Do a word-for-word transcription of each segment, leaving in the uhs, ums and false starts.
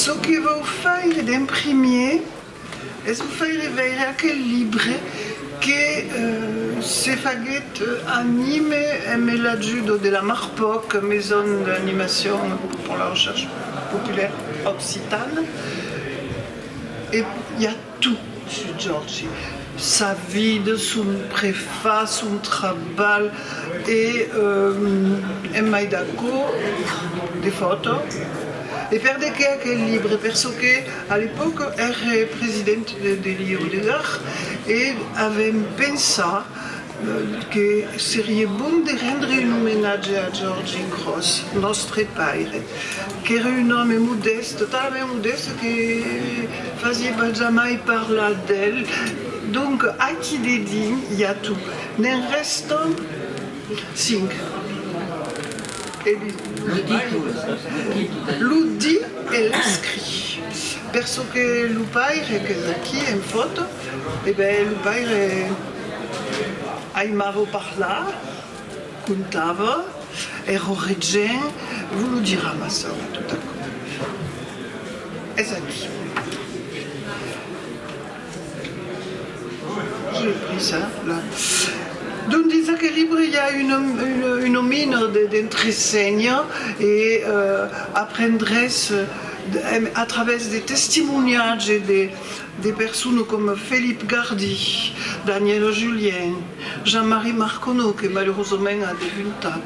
Çò que vau faire d'en primièr es vos faire veire aquel libre que, eh, se faguèt a Nimes emé l'ajuda de la MARPOC, Maison d'Animation pour la Recherche Populaire Occitane. E i a tot sus Jòrgi, sa vida, son prefach, son trabalh e, eh, en mai d'aquò, de fòtos. E per de qué aquel libre? Per çò que a l'epòca ère president de, de l'I E O de Gard e avèm pensat que seriá bon de rendre un omenatge a Jòrgi Cròs, nòstre paire, qu'èra un òme modèste, talament modèste que fasiá pas jamai parlar d'el. Donc, aquí dedins i a tot. Ne'n rèsta cinc. E li- Lo dit e l'escrit. Per çò que lo paire, qu'es aquí en fòto, e ben, lo paire aimava parlar, contava, èra regent, vos lo dirà ma sòr, tot aquò. Es aquí. Je l'ai pris, hein, là. Donc, dins aquel libre, i a una, una, una mina de, d'entresenha e, eh, aprendretz, eh, de, a travèrs de testimoniatges de, de personas coma Felip Gardy, Danièla Julien, Jean-Marie Marconneau, que malurosament a debuntat,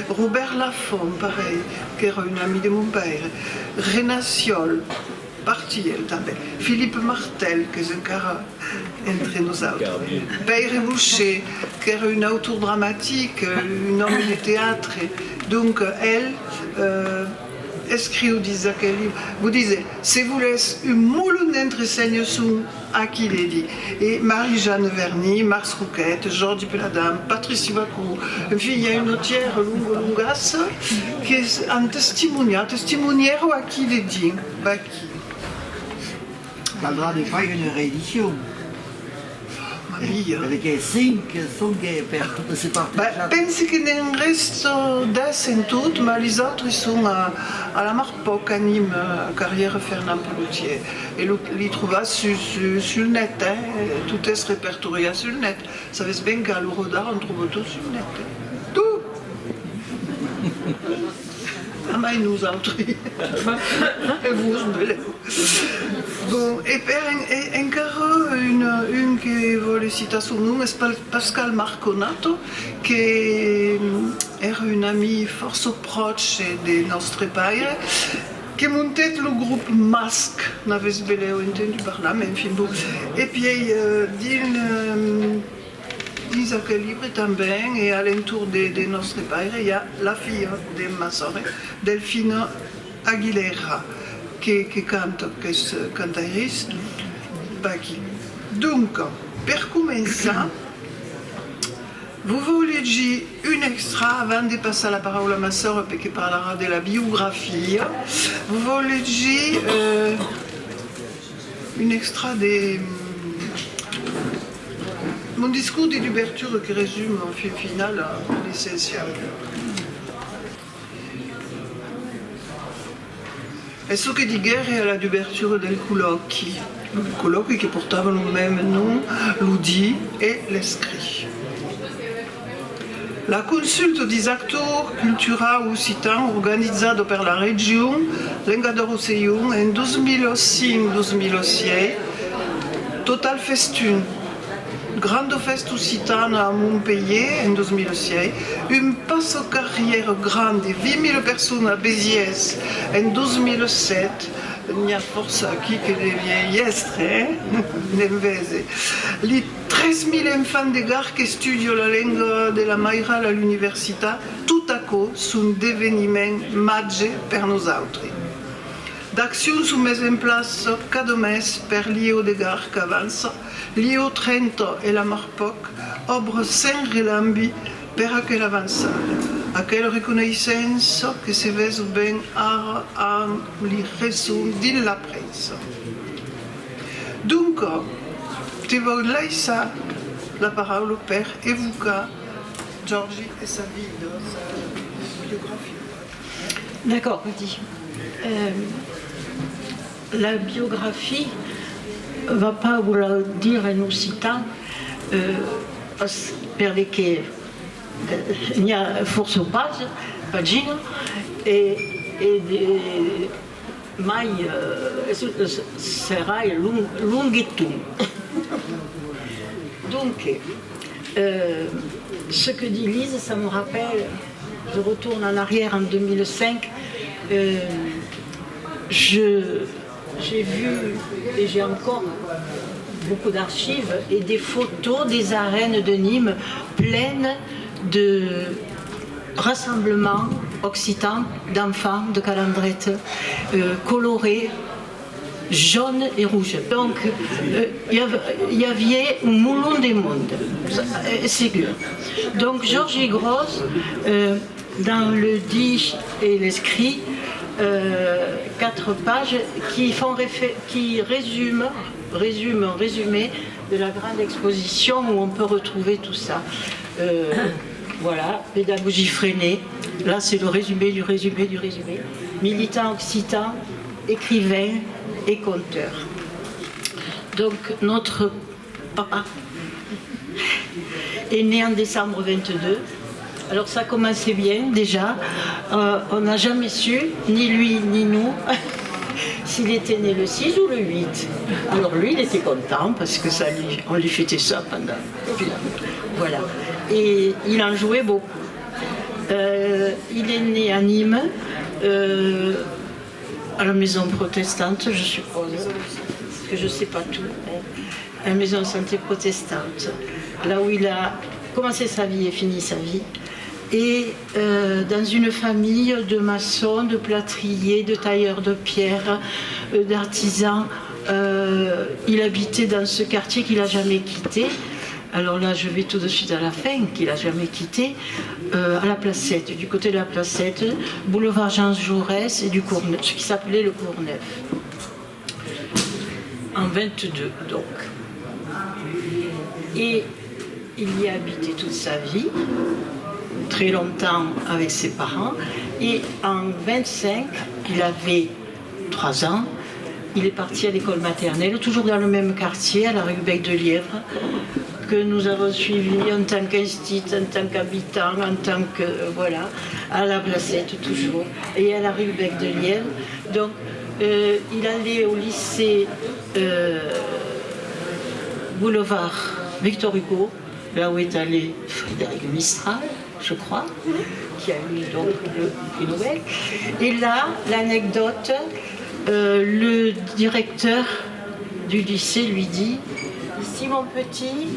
Robèrt Lafont, pareil, qu'èra un ami de mon paire, Renat Siol, partit el tanben, Philippe Martel, qu'es encara entre nosautres, Pèire Boucher, qu'èra un autor dramatic, un òme de teatre, donc el, eh, escriu dins aquel libre. Vos dise, se volètz un molon d'entresenhas, son aquí dedins. E Marie-Jeanne Verny, Mars Rouquette, Jordi Pladame, Patrici Bacou, enfin, i a una tièra longa, longassa, qu'es an testimoniat, testimonièron aquí dedins, vaquí. Caldrà de faire una reedicion. Mamma mia. Perque cinc sonque per se partejar. Ben, pensi que ne'n rèsta dètz en tot, mas lis autres son a, a la Marpòc, a Nimes, a carrièra Fernand Peloutier. E lo, li trobatz sus, sus, sul net, eh? Tot es repertoriat sul net. Sabes ben qu'a l'ora d'ara òm tròba tot sul net, eh? Tot! Amai nosautres. E vos, belèu. Bon, e per en-, e-, encara un, un que vòle citar son nom, es Pal-, Pascal Marconato, que, mm, èra un ami fòrça pròche de nòstre paire, que montèt lo grop Masc, n'avètz belèu entendut parlar, mas enfin, bon. E pièi, eh, dins, eh, dins aquel libre tanben, e a l'entorn de, de nòstre paire, i a la filha de ma sòrre, Delfina Aguilera, que, que canta, qu'es cantairitz, vaquí. Donc, per començar, vos vau legir un extrach avant de passar la paraula a ma sòrre, perque parlarà de la biografia. Vos vau legir, eh, un extrach de, mm, mon discors de dubertura que resuma, en fin finala, l'essencial. Es çò que diguère a la dubertura del collòqui, lo collòqui que portava lo mème nom, lo dit e l'escrit. La consulta dis actors culturaus occitans organizada per la region Lengadòc-Rosselhon en dos mila cinc dos mila sièis, Total Festun, Granda Fèsta Occitana a Montpelhièr en dos mila sièis, un passa-carrièra grand de vint mila personas a Besièrs en dos mila sèt, n'i a fòrça aquí que devián i èstre, eh? Ne'n vese. Li tres mila enfants de Gard qu'estudian la lenga de la mairala a l'universitat, tot aquò son d'eveniments màgers per nosautres. D'accions son mes en plaça cada mes per l'I E O de Gard qu'avança, l'I E O trenta e la Marpòc, òbra sens relambi per aquela avançada, aquela reconeissença que se ves ben ara amb li ressons dins la premsa. Donc, te vau laissar la paraula per evocar Jòrgi e sa vida, sa biografia. D'accord, Rudy. Euh, La biographie va pas vouloir dire en occitan, euh, pas, per de que, euh, n'i a fòrça pages, paginas, e, e de, mai, euh, se-, se-, serà long, longueton. Donc, euh, ce que dit Lise, ça me rappelle, je retourne en arrière en deux mille cinq, euh, je, j'ai vu, et j'ai encore beaucoup d'archives et des photos des arènes de Nîmes pleines de rassemblements occitans d'enfants de Calandreta, euh, colorés, jaune et rouge. Donc, euh, il y av-, il y avait un moulon de monde, euh, c'est sûr. Donc, Georges Grosse, euh, dans le dit et l'écrit, euh, quatre pages qui font réfé-, qui résument, résument, résumé de la grande exposition où on peut retrouver tout ça. Euh, voilà, pédagogie freinée. Là, c'est le résumé du résumé du résumé. Militant occitan, écrivain et conteur. Donc, notre papa est né en décembre vingt-deux. Alors, ça commençait bien, déjà. Euh, on n'a jamais su, ni lui, ni nous, s'il était né le six ou le huit. Alors, lui, il était content parce que ça lui, on lui fêtait ça pendant. Voilà. Et il en jouait beaucoup. Euh, il est né à Nîmes, euh, à la maison protestante, je suppose, parce que je sais pas tout, hein. La maison de santé protestante, là où il a commencé sa vie et fini sa vie. Et, euh, dans une famille de maçons, de plâtriers, de tailleurs de pierre, euh, d'artisans, euh, il habitait dans ce quartier qu'il a jamais quitté. Alors là, je vais tout de suite à la fin, qu'il a jamais quitté, euh, à la Placette, du côté de la Placette, boulevard Jean Jaurès et du Courneuve, ce qui s'appelait le Courneuve. En vingt-deux, donc. Et il y a habité toute sa vie, très longtemps avec ses parents, et en vingt-cinq, il avait trois ans, il est parti à l'école maternelle, toujours dans le même quartier, à la rue Bec de Lièvre, que nous avons suivi en tant qu'institut, en tant qu'habitant, en tant que, euh, voilà, à la Placette toujours, et à la rue Bec de Lièvre. Donc, euh, il allait au lycée, euh, boulevard Victor Hugo, là où est allé Frédéric Mistral, je crois, qui a eu donc le prix Nobel. Et là, l'anecdote, euh, le directeur du lycée lui dit : « Si mon petit,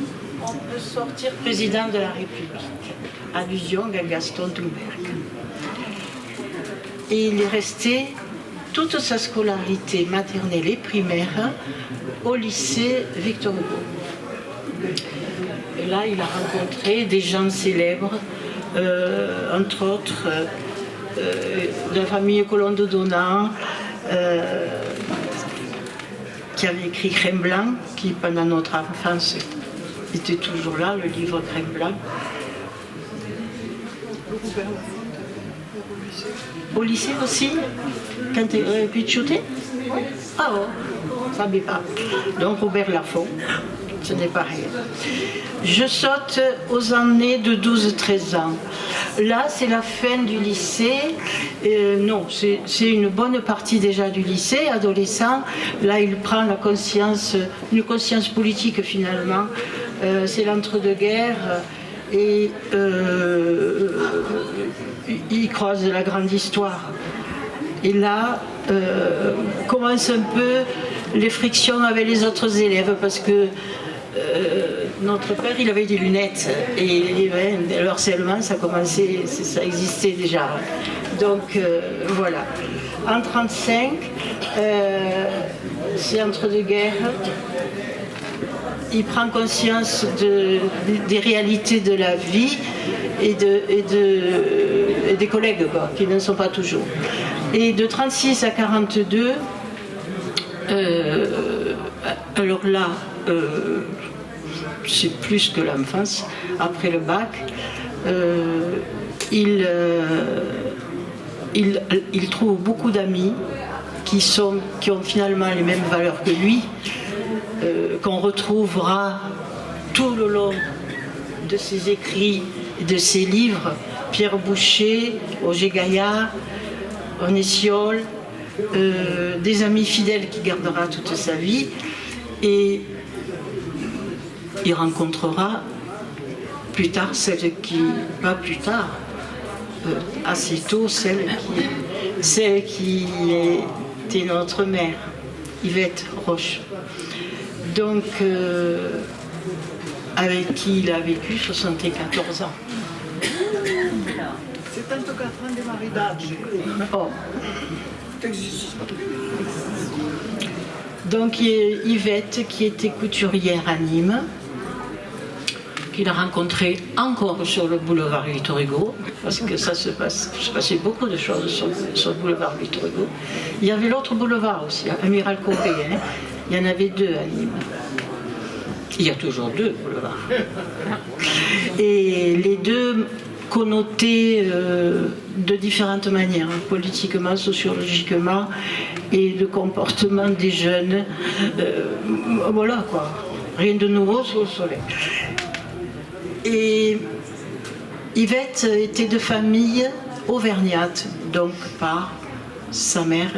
on peut sortir président de la République. » Allusion à Gaston Thunberg. Et il est resté toute sa scolarité maternelle et primaire au lycée Victor Hugo. Et là, il a rencontré des gens célèbres, euh, entre autres, euh, euh, de la famille Colomb de Donan, euh, qui avait écrit Crin Blanc, qui pendant notre enfance était toujours là, le livre Crin Blanc. Au lycée aussi, quand t'es, euh, pichoté ? Ah oh, ça me va. Donc Robert Lafont, ce n'est pas rien. Je saute aux années de douze treize ans. Là, c'est la fin du lycée. Euh, non, c'est, c'est une bonne partie déjà du lycée, adolescent. Là, il prend la conscience, une conscience politique finalement. Euh, c'est l'entre-deux-guerres. Et, euh, il, il croise la grande histoire. Et là, euh, commencent un peu les frictions avec les autres élèves parce que, euh, notre père, il avait des lunettes et, et, ben, le harcèlement, ça commençait, ça existait déjà. Donc, euh, voilà. En trente-cinq, euh, c'est entre deux guerres. Il prend conscience de, de, des réalités de la vie et, de, et, de, et des collègues, quoi, qui ne sont pas toujours. Et de trente-six à quarante-deux, euh, alors là, euh, c'est plus que l'enfance, après le bac, euh, il, euh, il, il trouve beaucoup d'amis, qui sont, qui ont finalement les mêmes valeurs que lui, euh, qu'on retrouvera tout le long de ses écrits et de ses livres, Pierre Boucher, Roger Gaillard, René Siol, euh, des amis fidèles qu'il gardera toute sa vie. Et il rencontrera plus tard celle qui, pas plus tard, euh, assez tôt, celle qui, celle qui était notre mère, Yvette Roche. Donc, euh, avec qui il a vécu soixante-quatorze ans. Setanta-quatre ans de maridatge. Oh. Donc, euh, Yvette, qui était couturière à Nîmes, qu'il a rencontrée encore sur le boulevard Victor Hugo, parce que ça se passe, se passait beaucoup de choses sur, sur le boulevard Victor Hugo. Il y avait l'autre boulevard aussi, hein, Amiral Courbet, hein. Il y en avait deux à Nîmes. Il y a toujours deux boulevards. Et les deux connotés, euh, de différentes manières, hein, politiquement, sociologiquement, et de comportement des jeunes. Euh, voilà quoi, rien de nouveau sous le soleil. Et Yvette était de famille auvergnate, donc par sa mère.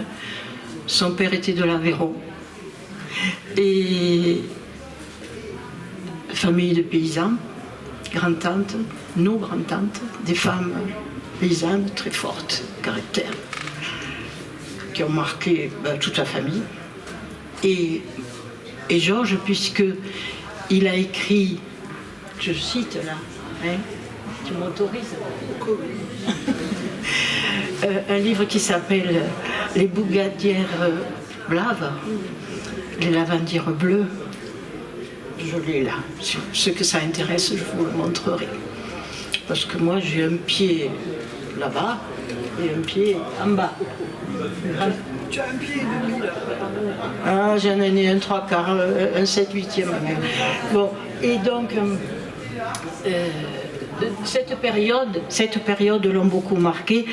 Son père était de l'Aveyron. Et famille de paysans, grand-tante, nos grands-tantes, des femmes paysannes très fortes, caractère, qui ont marqué, ben, toute la famille. Et, et Georges, puisque il a écrit, je cite là, hein, tu m'autorises, euh, un livre qui s'appelle Les Bougardières, euh, Blaves, les Lavandières Bleues. Je l'ai là. Si ce que ça intéresse, je vous le montrerai. Parce que moi, j'ai un pied là-bas et un pied en bas. Tu as un pied et demi là. Ah, j'en ai un trois quarts, euh, un sept huitième même. Bon, et donc, euh, euh, cette période, cette période l'ont beaucoup marqué.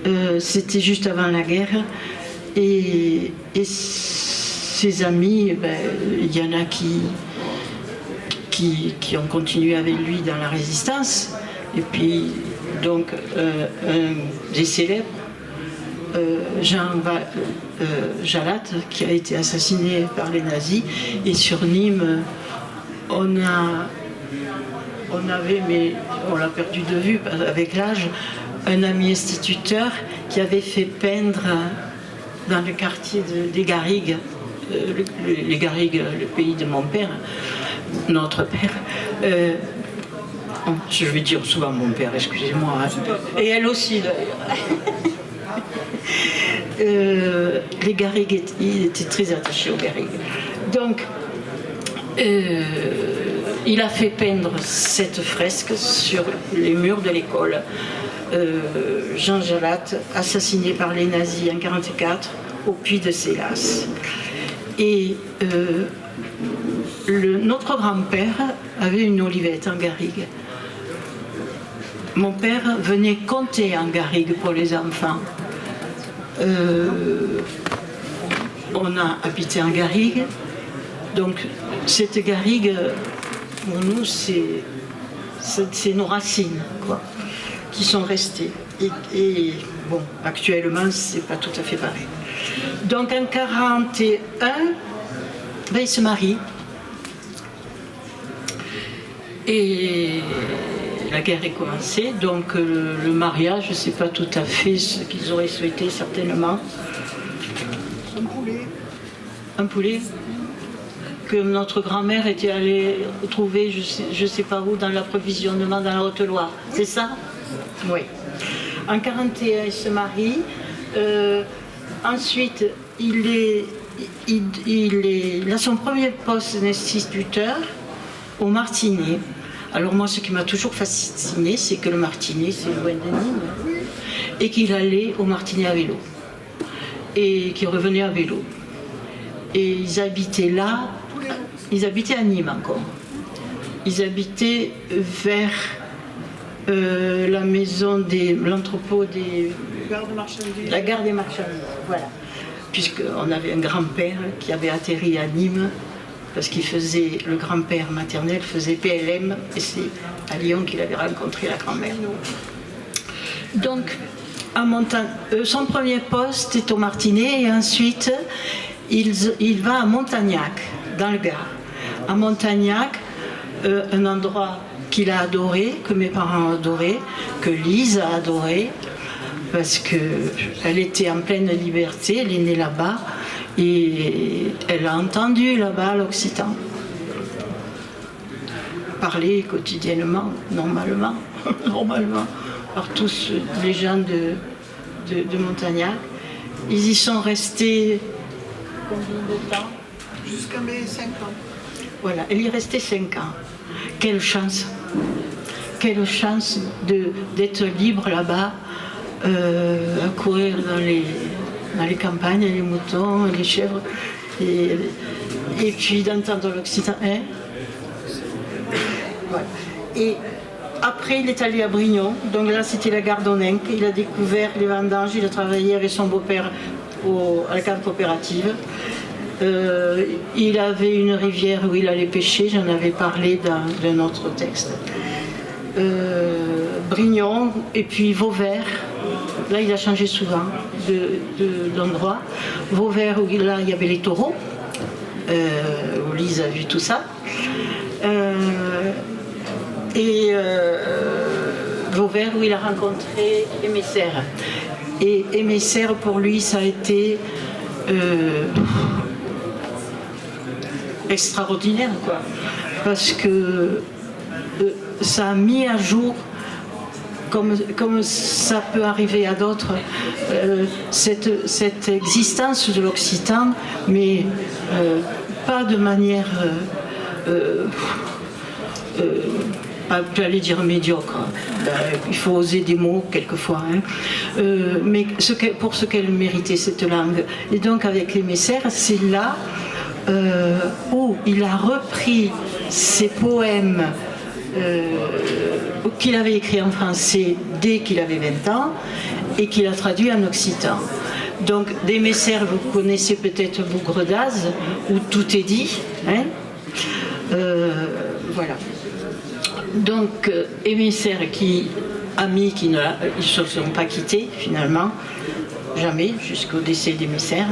Euh, c'était juste avant la guerre. Et, et ses amis, ben, il y en a qui, qui, qui ont continué avec lui dans la résistance. Et puis, donc, euh, un des célèbres, euh, Jean Va-, euh, Jallatte, qui a été assassiné par les nazis. Et sur Nîmes, on a, on avait, mais on l'a perdu de vue avec l'âge, un ami instituteur qui avait fait peindre dans le quartier de, des Garrigues, euh, le, le, les Garrigues, le pays de mon père, notre père, euh, je vais dire souvent mon père, excusez-moi, hein, et elle aussi d'ailleurs. Euh, les Garrigues, il était très attaché aux Garrigues. Donc, euh, il a fait peindre cette fresque sur les murs de l'école. Euh, Jean Jallatte, assassiné par les nazis en quarante-quatre au puits de Sélasse. Et, euh, le, notre grand-père avait une olivette en garrigue. Mon père venait conter en garrigue pour les enfants. Euh, on a habité en garrigue. Donc, cette garrigue, pour nous, c'est, c'est, c'est nos racines, quoi, qui sont restées. Et, et, bon, actuellement, c'est pas tout à fait pareil. Donc, en quarante et un, ben, il se marie. Et la guerre est commencée, donc, euh, le mariage, c'est pas tout à fait ce qu'ils auraient souhaité, certainement. Un poulet. Un poulet que notre grand-mère était allée trouver, je sais, je sais pas où, dans l'approvisionnement dans la Haute-Loire. C'est ça ? Oui. En quarante et un, il se marie. Euh, ensuite, il est, il, il est, il a son premier poste d'instituteur au Martinet. Alors moi, ce qui m'a toujours fasciné, c'est que le Martinet, c'est loin de Nîmes, et qu'il allait au Martinet à vélo, et qu'il revenait à vélo. Et ils habitaient là, ils habitaient à Nîmes encore. Ils habitaient vers, euh, la maison des, l'entrepôt des, gare de marchandises. La gare des marchandises, voilà. puisqu'on avait un grand-père qui avait atterri à Nîmes, parce qu'il faisait, le grand-père maternel faisait P L M, et c'est à Lyon qu'il avait rencontré la grand-mère. Donc, à Monta-, euh, son premier poste est au Martinet, et ensuite, il, il va à Montagnac, dans le Gard. À Montagnac, euh, un endroit qu'il a adoré, que mes parents ont adoré, que Lise a adoré, parce que elle était en pleine liberté, elle est née là-bas, et elle a entendu là-bas l'occitan parler quotidiennement, normalement, normalement, par tous les gens de, de, de Montagnac. Ils y sont restés combien de temps ? Jusqu'à mes cinq ans. Voilà, elle y restait cinq ans. Quelle chance ! Quelle chance de, d'être libre là-bas, euh, à courir dans les, dans les campagnes, les moutons, les chèvres, et, et puis d'entendre l'occitan, hein ? Voilà. Et après, il est allé à Brignon. Donc là, c'était la Gardonninque. Il a découvert les vendanges. Il a travaillé avec son beau-père au, à la cave coopérative. Euh, il avait une rivière où il allait pêcher. J'en avais parlé dans, dans un autre texte. Euh, Brignon, et puis Vauvert. Là, il a changé souvent de, de, d'endroit. Vauvert, où là, il y avait les taureaux. Euh, où Lise a vu tout ça. Euh, et, euh, Vauvert, où il a rencontré Aimé Césaire. Et Aimé Césaire, pour lui, ça a été, euh, extraordinaire, quoi. Parce que, euh, ça a mis à jour, comme, comme ça peut arriver à d'autres, euh, cette, cette existence de l'occitan, mais, euh, pas de manière, euh, euh, euh, pas, j'allais dire médiocre. Ben, il faut oser des mots quelquefois, hein. Euh, mais ce que, pour ce qu'elle méritait, cette langue. Et donc, avec Aimé Césaire, c'est là, euh, où il a repris ses poèmes, euh, qu'il avait écrits en français dès qu'il avait vingt ans et qu'il a traduit en occitan. Donc, d'Aimé Césaire, vous connaissez peut-être Bougre d'Az, où tout est dit, hein. Euh, voilà. Donc, euh, Aimé Césaire, qui, amis qui ne, ils se sont pas quittés, finalement, jamais, jusqu'au décès d'Aimé Césaire.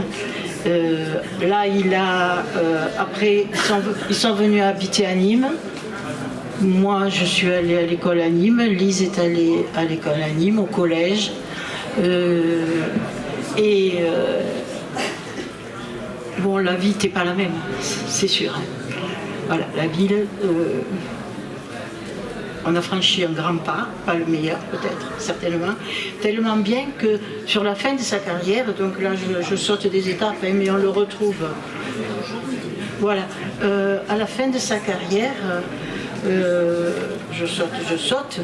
Euh, là, il a, euh, après, ils sont, ils sont venus habiter à Nîmes. Moi, je suis allée à l'école à Nîmes. Lise est allée à l'école à Nîmes, au collège. Euh, et, euh, bon, la vie n'était pas la même, c'est sûr, hein. Voilà, la ville, euh, on a franchi un grand pas, pas le meilleur peut-être, certainement, tellement bien que sur la fin de sa carrière, donc là je, je saute des étapes, hein, mais on le retrouve, voilà, euh, à la fin de sa carrière, euh, je saute, je saute,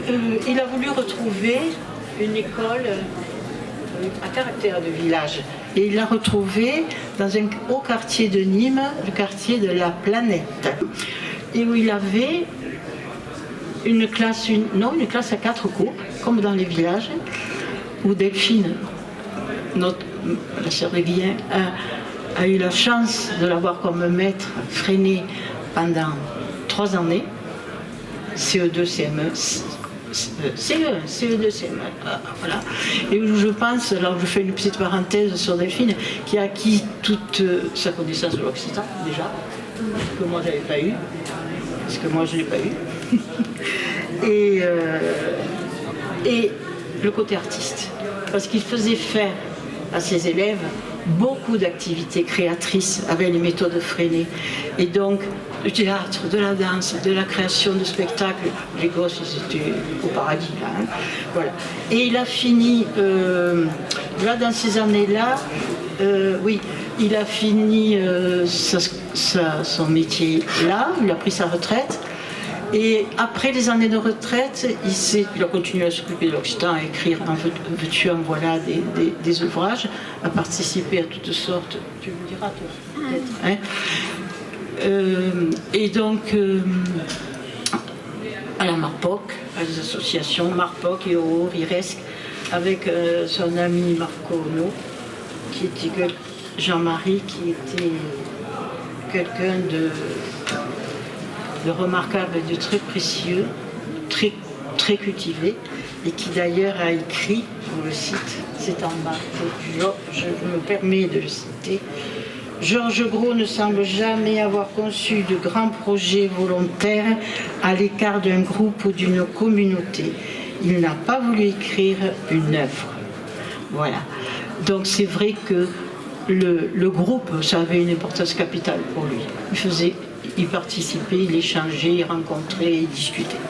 euh, il a voulu retrouver une école, euh, à caractère de village. Et il l'a retrouvé dans un haut quartier de Nîmes, le quartier de la Planète, et où il avait une classe, une, non, une classe à quatre cours, comme dans les villages, où Delphine, notre, la sœur de Guillain, a, a eu la chance de l'avoir comme maître Freinet pendant trois années, C E deux, C M E, C E un, C E deux, C M E, euh, voilà. Et où je pense, alors je fais une petite parenthèse sur Delphine, qui a acquis toute, euh, sa connaissance de l'occitan, déjà, que moi j'avais pas eu, parce que moi je l'ai pas eu. Et, euh, et le côté artiste, parce qu'il faisait faire à ses élèves beaucoup d'activités créatrices avec les méthodes Freinet. Et donc, du théâtre, de la danse, de la création de spectacles, les gosses, ils étaient au paradis, là, hein. Voilà. Et il a fini, euh, là, dans ces années-là, euh, oui, il a fini, euh, sa, sa, son métier là, il a pris sa retraite. Et après les années de retraite, il s'est, il a continué à s'occuper de l'occitan, à écrire en veux-, veux-tu, en voilà, des, des, des ouvrages, à participer à toutes sortes, tu me diras, toi, peut-être, hein. Euh, et donc, euh, à la MARPOC, à les associations MARPOC et Aurore, il reste avec, euh, son ami Marco Ono. qui était que-, Jean-Marie, qui était quelqu'un de, de remarquable, de très précieux, très, très cultivé, et qui d'ailleurs a écrit, on le cite, c'est en bas, je, je me permets de le citer, Georges Gros ne semble jamais avoir conçu de grands projets volontaires à l'écart d'un groupe ou d'une communauté. Il n'a pas voulu écrire une œuvre. Voilà. Donc c'est vrai que le, le groupe, ça avait une importance capitale pour lui. Il faisait, il participait, il échangeait, il rencontrait, il discutait.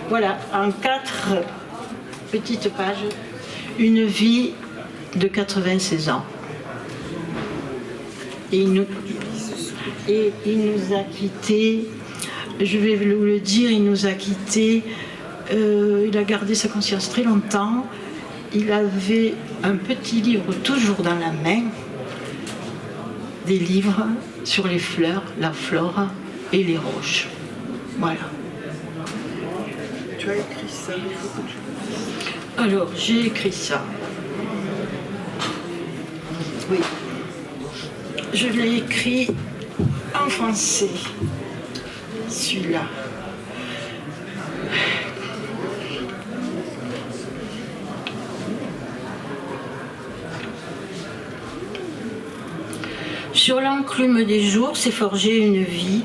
Voilà, en quatre petites pages, une vie de quatre-vingt-seize ans. Et il nous, et il nous a quittés, je vais vous le dire, il nous a quittés, euh, il a gardé sa conscience très longtemps. Il avait un petit livre toujours dans la main, des livres sur les fleurs, la flore et les roches. Voilà. Tu as écrit ça, il faut que tu le dises. Alors, j'ai écrit ça. Oui. Je l'ai écrit en français, celui-là. Sur l'enclume des jours s'est forgée une vie.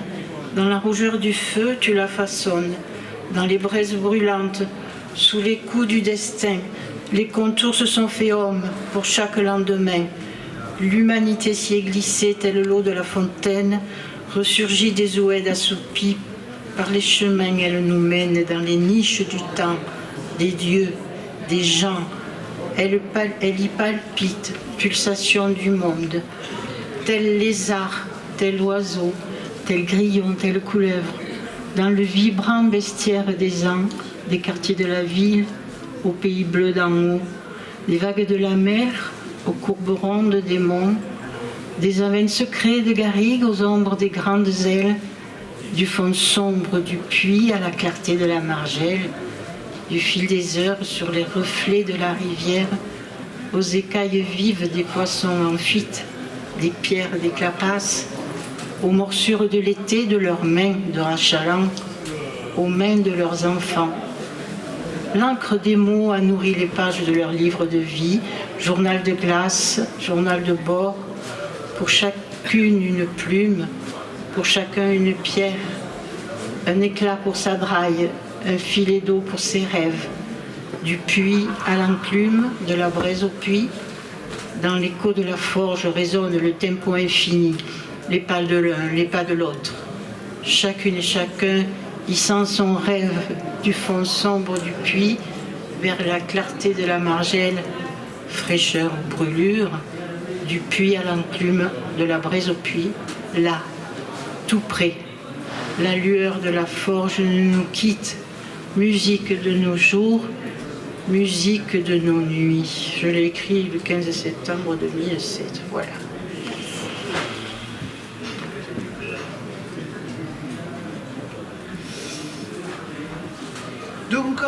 Dans la rougeur du feu, tu la façonnes. Dans les braises brûlantes, sous les coups du destin, les contours se sont faits hommes pour chaque lendemain. L'humanité s'y est glissée, tel l'eau de la fontaine, ressurgie des oueds assoupis par les chemins, elle nous mène dans les niches du temps, des dieux, des gens. Elle pal-, elle y palpite, pulsation du monde. Tel lézard, tel oiseau, tel grillon, telle couleuvre, dans le vibrant bestiaire des ans, des quartiers de la ville, aux pays bleus d'en haut, des vagues de la mer, aux courbes rondes des monts, des avents secrets de garrigues aux ombres des grandes ailes, du fond sombre du puits à la clarté de la margelle, du fil des heures sur les reflets de la rivière, aux écailles vives des poissons en fuite, des pierres, des clapasses, aux morsures de l'été de leurs mains de rachalant, aux mains de leurs enfants. L'encre des mots a nourri les pages de leur livre de vie, journal de glace, journal de bord, pour chacune une plume, pour chacun une pierre, un éclat pour sa draille, un filet d'eau pour ses rêves. Du puits à l'enclume, de la braise au puits, dans l'écho de la forge résonne le tempo infini, les pas de l'un, les pas de l'autre. Chacune et chacun y sent son rêve du fond sombre du puits vers la clarté de la margelle, fraîcheur ou brûlure, du puits à l'enclume, de la braise au puits, là, tout près. La lueur de la forge ne nous quitte. Musique de nos jours, musique de nos nuits. Je l'ai écrit le quinze septembre deux mille sept. Voilà. Donc,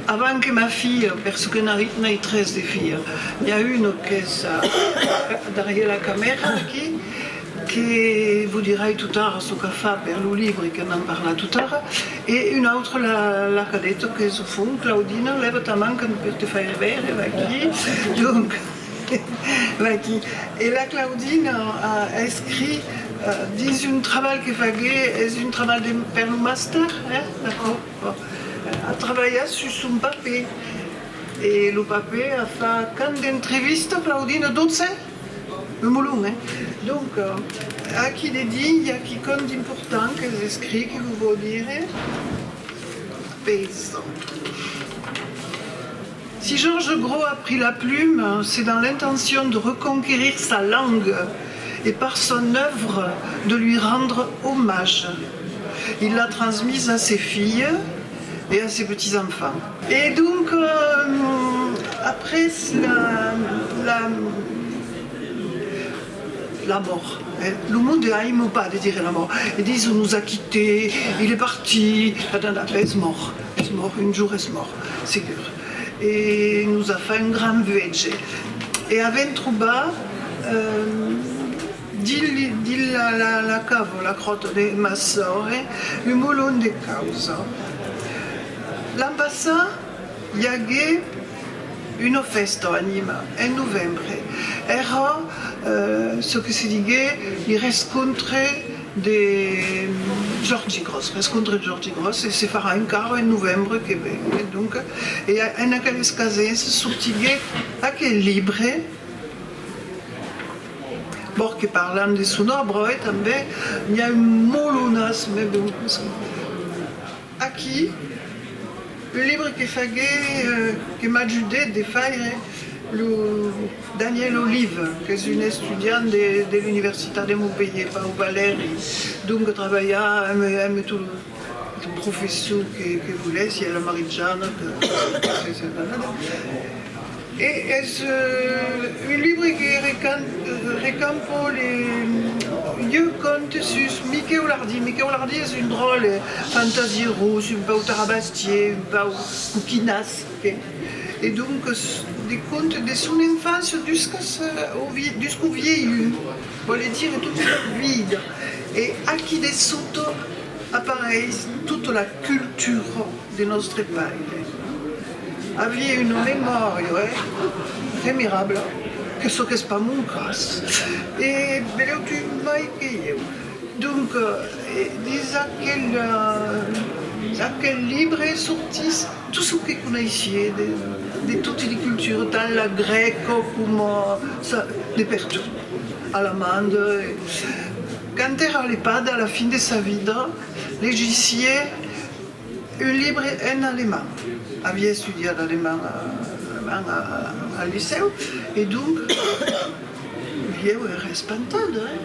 avant que ma filha, perque n'ai, n'ai tres de filhas, n'i a una qu'es, eh, darrièr la camèra aquí, que vos dirai totara çò qu'a fach per lo libre, que n'en parla totara, e una autra, la, la cadeta, qu'es au fons, Claudina, lèva ta man que per te faire veire, vaquí. Donc, vaquí. E la Claudina a, a escrit, eh, dins un trabalh que faguèt, es un trabalh de, per lo màster, eh? D'acòrd? Bon. A trabalhat sus son papèr. E lo papèr a fach quant d'entrevistas, Claudina? Dotze? Un molon, eh? Donc, eh, aquí dedins i a quicòm d'important qu'es escrit, que vos vau dire. Pesa. Si Georges Gros a pris la plume, c'est dans l'intention de reconquérir sa langue et par son œuvre de lui rendre hommage. Il l'a transmise à ses filles et à ses petits-enfants. Et donc, euh, après la, la, la mort, hein, lo monde aima pas de dire la mort. Ils disent, on nous a quittés, il est parti, es mòrt. Mòrt, un jorn es mòrt, segur. E nos a fach un grand viatge. E avèm trobat, eh, dins li-, dins la, la, la cava, la cròta de ma sòrre, un molon de causas. L'an passat, i aguèt una fèsta a Nima, en novembre. Èra, eh, çò que se diguèt li rescontre de Jòrgi Gròs, rescontre de Jòrgi Gròs, e se farà encara en novembre que ven. E donc, e a-, en aquel escasença sortiguèt aquel libre, bon, que parlam de son òbra, eh, tanben, n'i a un molonàs, mès bon, aquí, un libre que faguèt, eh, que m'ajudèt de faire lo Daniel Olive, qu'es un estudiant de, de l'Universitat de Montpelhièr, Pau Valèri, donc trabalha amb, amb tot lo, lo professor que, que volètz, i a la Marie-Jeanne, que, que, que, que, E es, eh, un libre que recan-, eh, recampa li, li còntes sus Miquèu Lardi. Miquèu Lardi es un dròlle, eh, fantasierós, un pauc tarabastier, un pauc coquinàs, que, e donc, s-, de còntes de son enfància duscas, eh, au vi-, dusc'au vielhum, vòle dire tota la vida. E aquí dessota apareis tota la cultura de nòstre paire. Aviá una memòria, eh, remirabla, que çò qu'es pas mon cas, e belèu tu mai que ieu. Donc, eh, dins aquel, eh, aquel libre sortís tot çò que coneissiá de, de totas li culturas, tant la grèca coma, eh, de pertot, alamanda. E quand èra a l'EHPAD, a la fin de sa vida, legissiá un libre en alemand. Aviá estudiat alemand, alemand a, a, al licèu, e donc, ieu èra espantada, eh?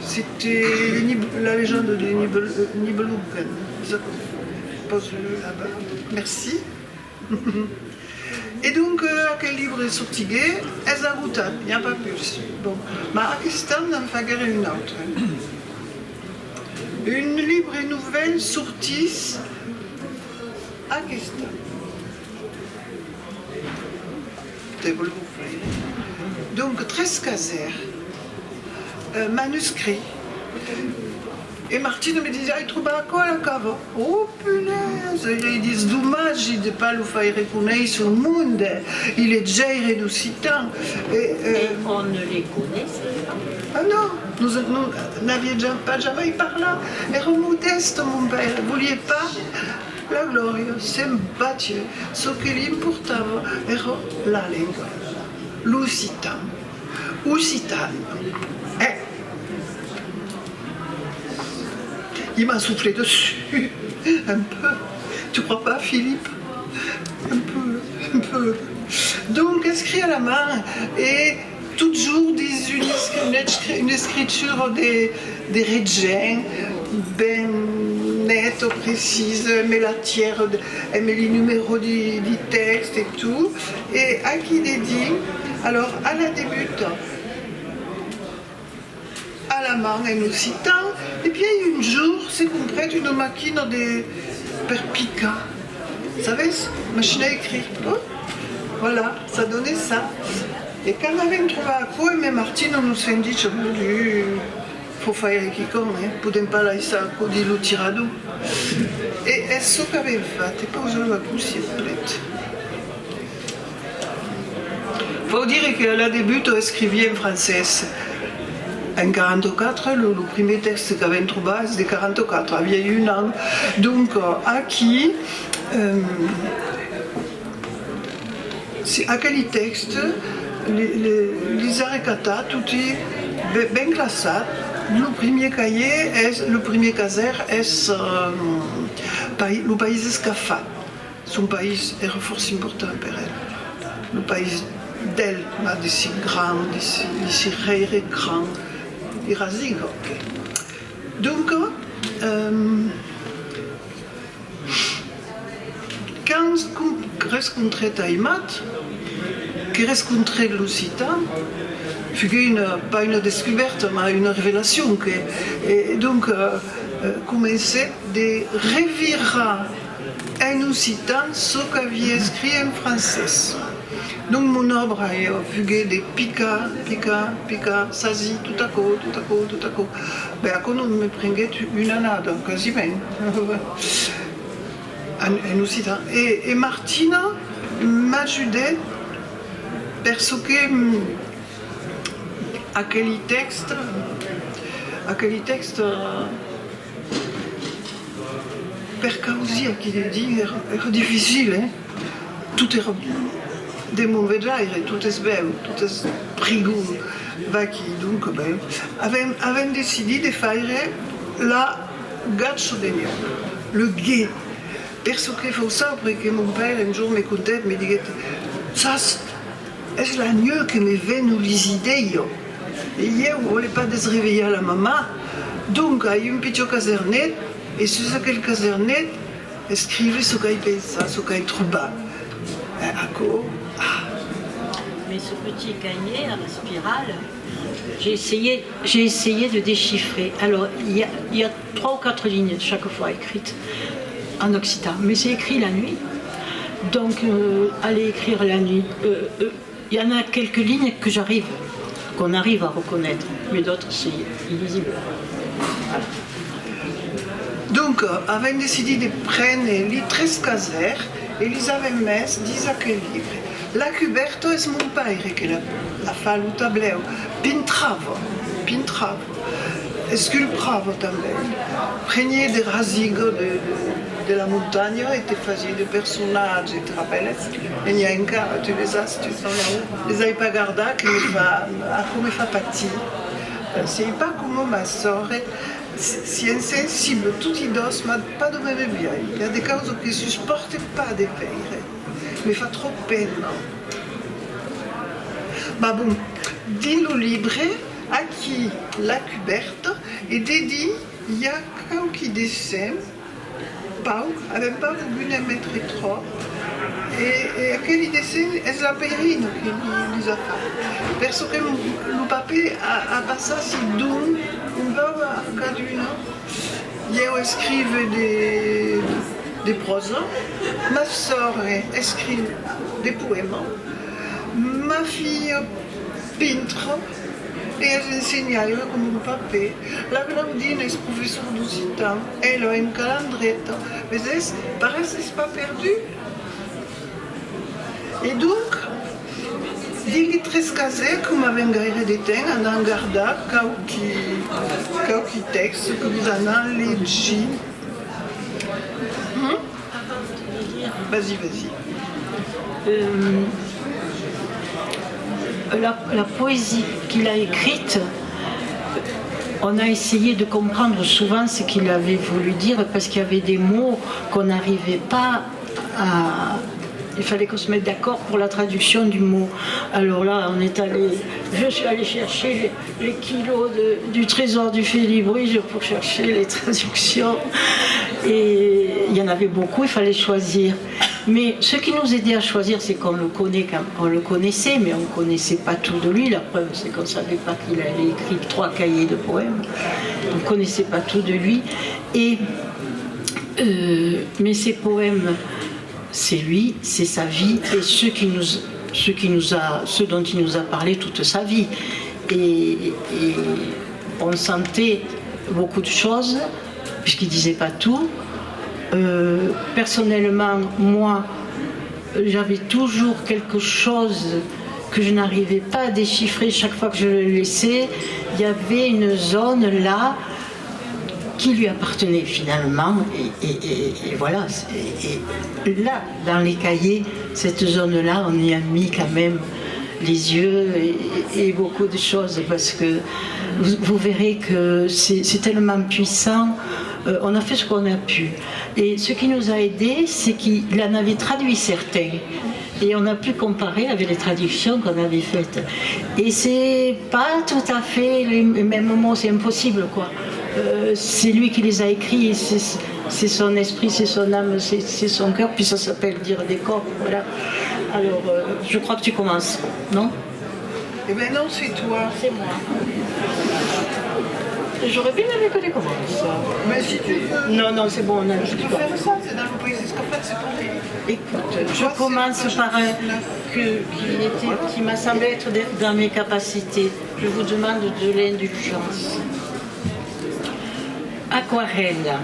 C'était les Nib-, la légende des Nibel-, Nibelungen. Pose-le là-bas. Merci. E donc, eh, aquel libre sortiguèt, es agotat, n'i a pas pus. Bon, mas aquest an n'en faguère un autre. Un libre novèl sortís aquest an. Te vòl. Donc, tres casèrs, eh, manuscrits. E Martine me disiá: ai trobat aquò a la cava. Oh, punèsa! E ai dit: domatge de pas lo faire conéisser au monde, i legèire d'occitan. E, eh, et on ne les connaissait pas. Ah non, nos, nos n'aviam ja-, pas jamai parlat. Èra modèste, mon paire, voliá pas la glòria, se'n batiá. Çò que li importava èra la lenga, l'occitan. Occitane. Eh. Il m'a soufflé dessus. Un peu. Tu crois pas, Philippe ? Un peu, un peu. Donc, escrit a la man e totjorn dins una escri-, una escri-, una escritura de, de regent, ben neta, precisa, amb la tièra, de, amb li numèros di, di tèxte e tot. E aquí dedins, alors, a la debuta, a la man en occitan, e pièi un jorn se comprèt una maquina de, per picar, sabes? Machine à écrire. Oh, voilà, ça donnait ça. E quand avèm trobat aquò, e me Martine nos sèm dich: mon Dieu, fau faire quicòm, eh? Podèm pas laissar aquò dins lo tirador. E es çò qu'avèm fach, e pausa-lo aquí, s'il vous plaît. Fau dire que a la debuta escriviá en francés. En quaranta-quatre, lo, lo primièr tèxte qu'avèm trobat es de quaranta-quatre, aviái un an. Donc, eh, aquí, eh, si, aqueli tèxtes, li, li, lis a recatats toti be-, ben classats. Lo primièr caièr es, lo primièr casèr es, eh, pai-, lo país escafat. Son país èra fòrça important per el. Lo país d'el, mas de si grand, de si, de si rèire grand, Erasiga, que. Donc, ehm, quand com-, rescontrèt Aimat, que rescontrèt l'occitan, fuguèt una, pas una descubèrta, mas una revelacion, que, e donc, eh, eh, comencèt de revirar en occitan çò qu'aviá escrit en francés. Donc, mon òbra, eh, fuguèt de picar, picar, picar, sasir tot aquò, tot aquò, tot aquò. Ben, aquò non me prenguèt una annada, quasiment, en, en occitan. E, e Martina m'ajudèt per çò que, mm, aqueli tèxtes, aqueli tèxtes, per causir aquí dedins èra, èra dificil, eh? Tot èra de mauvais aire, tot es bèu, tot es prigond. Vaquí, donc, ben, avèm, avèm decidit de faire la Gacho de Nèu, le guet. Per çò que fau saupre que mon paire un jorn me contèt, me diguèt: Sas, es la nuech que me venon lis idèias. E ieu vòle pas desrevelhar la mamà. Donc, ai un pichon casernet, e sus aquel casernet, escrive çò qu'ai pensat, çò qu'ai trobat. E aquò, ah. Mais ce petit cahier à la spirale, j'ai essayé, j'ai essayé de déchiffrer. Alors, il y a, il y a trois ou quatre lignes chaque fois écrites en occitan, mais c'est écrit la nuit. Donc, euh, aller écrire la nuit, euh, euh, il y en a quelques lignes que j'arrive, qu'on arrive à reconnaître, mais d'autres, c'est illisible. Voilà. Donc, euh, avèm decidit de prene li tres casèrs e lis avèm mes dins aquel libre. La cubèrta es mon paire que la, la fa, lo tablèu. Pintrava, pintrava. Esculprava tanben. Preniá de rasigas de, de, de la montanha e te fasiá de personatges, te rapèlas? E n'i a encara, tu les as, tu. Les ai pas gardat, que me fa, aquò me fa patir. Sei pas coma ma sòrre, si, si insensible, toti dos, mas pas de mème biais. I a de causas que suspòrte pas de veire. Me fa tròp pena. Mas bon, dins lo libre, aquí, la cubèrta, e dedins i a quauqui dessenh, pauc, avèm pas volgut ne'n metre tròp, e, e aqueli dessenhs es la Peirina que li, lis a fach, per çò que lo, lo papèr a, a passat si dons un pauc a caduna. Ieu escrive de, de pròsa, ma sòrre escriu de poèmas, ma filha pintra e es ensenhaira coma lo papèr. La Claudine es professora d'occitan, ela en Calandreta. Veses, pareis, es pas perdut. E donc, dins li tres casèrs, coma avèm gaire de temps, anam gardar quauqui, quauqui tèxtes que vos anam legir. Hum? Vas-y, vas-y. Euh, la, la poésie qu'il a écrite, on a essayé de comprendre souvent ce qu'il avait voulu dire parce qu'il y avait des mots qu'on n'arrivait pas à... Il fallait qu'on se mette d'accord pour la traduction du mot. Alors là, on est allé, je suis allée chercher les, les kilos de, du trésor du Félibrige pour chercher les traductions. Et il y en avait beaucoup, il fallait choisir. Mais ce qui nous aidait à choisir, c'est qu'on le connaît quand, on le connaissait, mais on ne connaissait pas tout de lui. La preuve, c'est qu'on ne savait pas qu'il avait écrit trois cahiers de poèmes. On ne connaissait pas tout de lui. Et, euh, mais ces poèmes, c'est lui, c'est sa vie, et ce qui nous, ce qui nous a, ce dont il nous a parlé toute sa vie. Et, et on sentait beaucoup de choses, puisqu'il disait pas tout. Euh, personnellement, moi, j'avais toujours quelque chose que je n'arrivais pas à déchiffrer. Chaque fois que je le laissais, il y avait une zone là qui lui appartenait finalement. Et, et- et- et voilà. Et, et là, dans les cahiers, cette zone-là, on y a mis quand même les yeux et, et- et beaucoup de choses, parce que vous, vous verrez que c'est c'est tellement puissant. Euh, on a fait ce qu'on a pu. Et ce qui nous a aidés, c'est qu'il en avait traduit certains. Et on a pu comparer avec les traductions qu'on avait faites. Et c'est pas tout à fait les mêmes mots, c'est impossible, quoi. Euh, c'est lui qui les a écrits, c'est c'est son esprit, c'est son âme, c'est c'est son cœur, puis ça s'appelle dire des corps, voilà. Alors, euh, je crois que tu commences, non? Eh ben non, c'est toi. C'est moi. J'aurais bien aimé que tu commences. Mais si tu veux. Non, non, c'est bon, on a... Je peux faire ça, c'est dans le pays. Écoute, je commence par un que, qui était, qui m'a semblé être de- dans mes capacités. Je vous demande de l'indulgence. Aquarèla.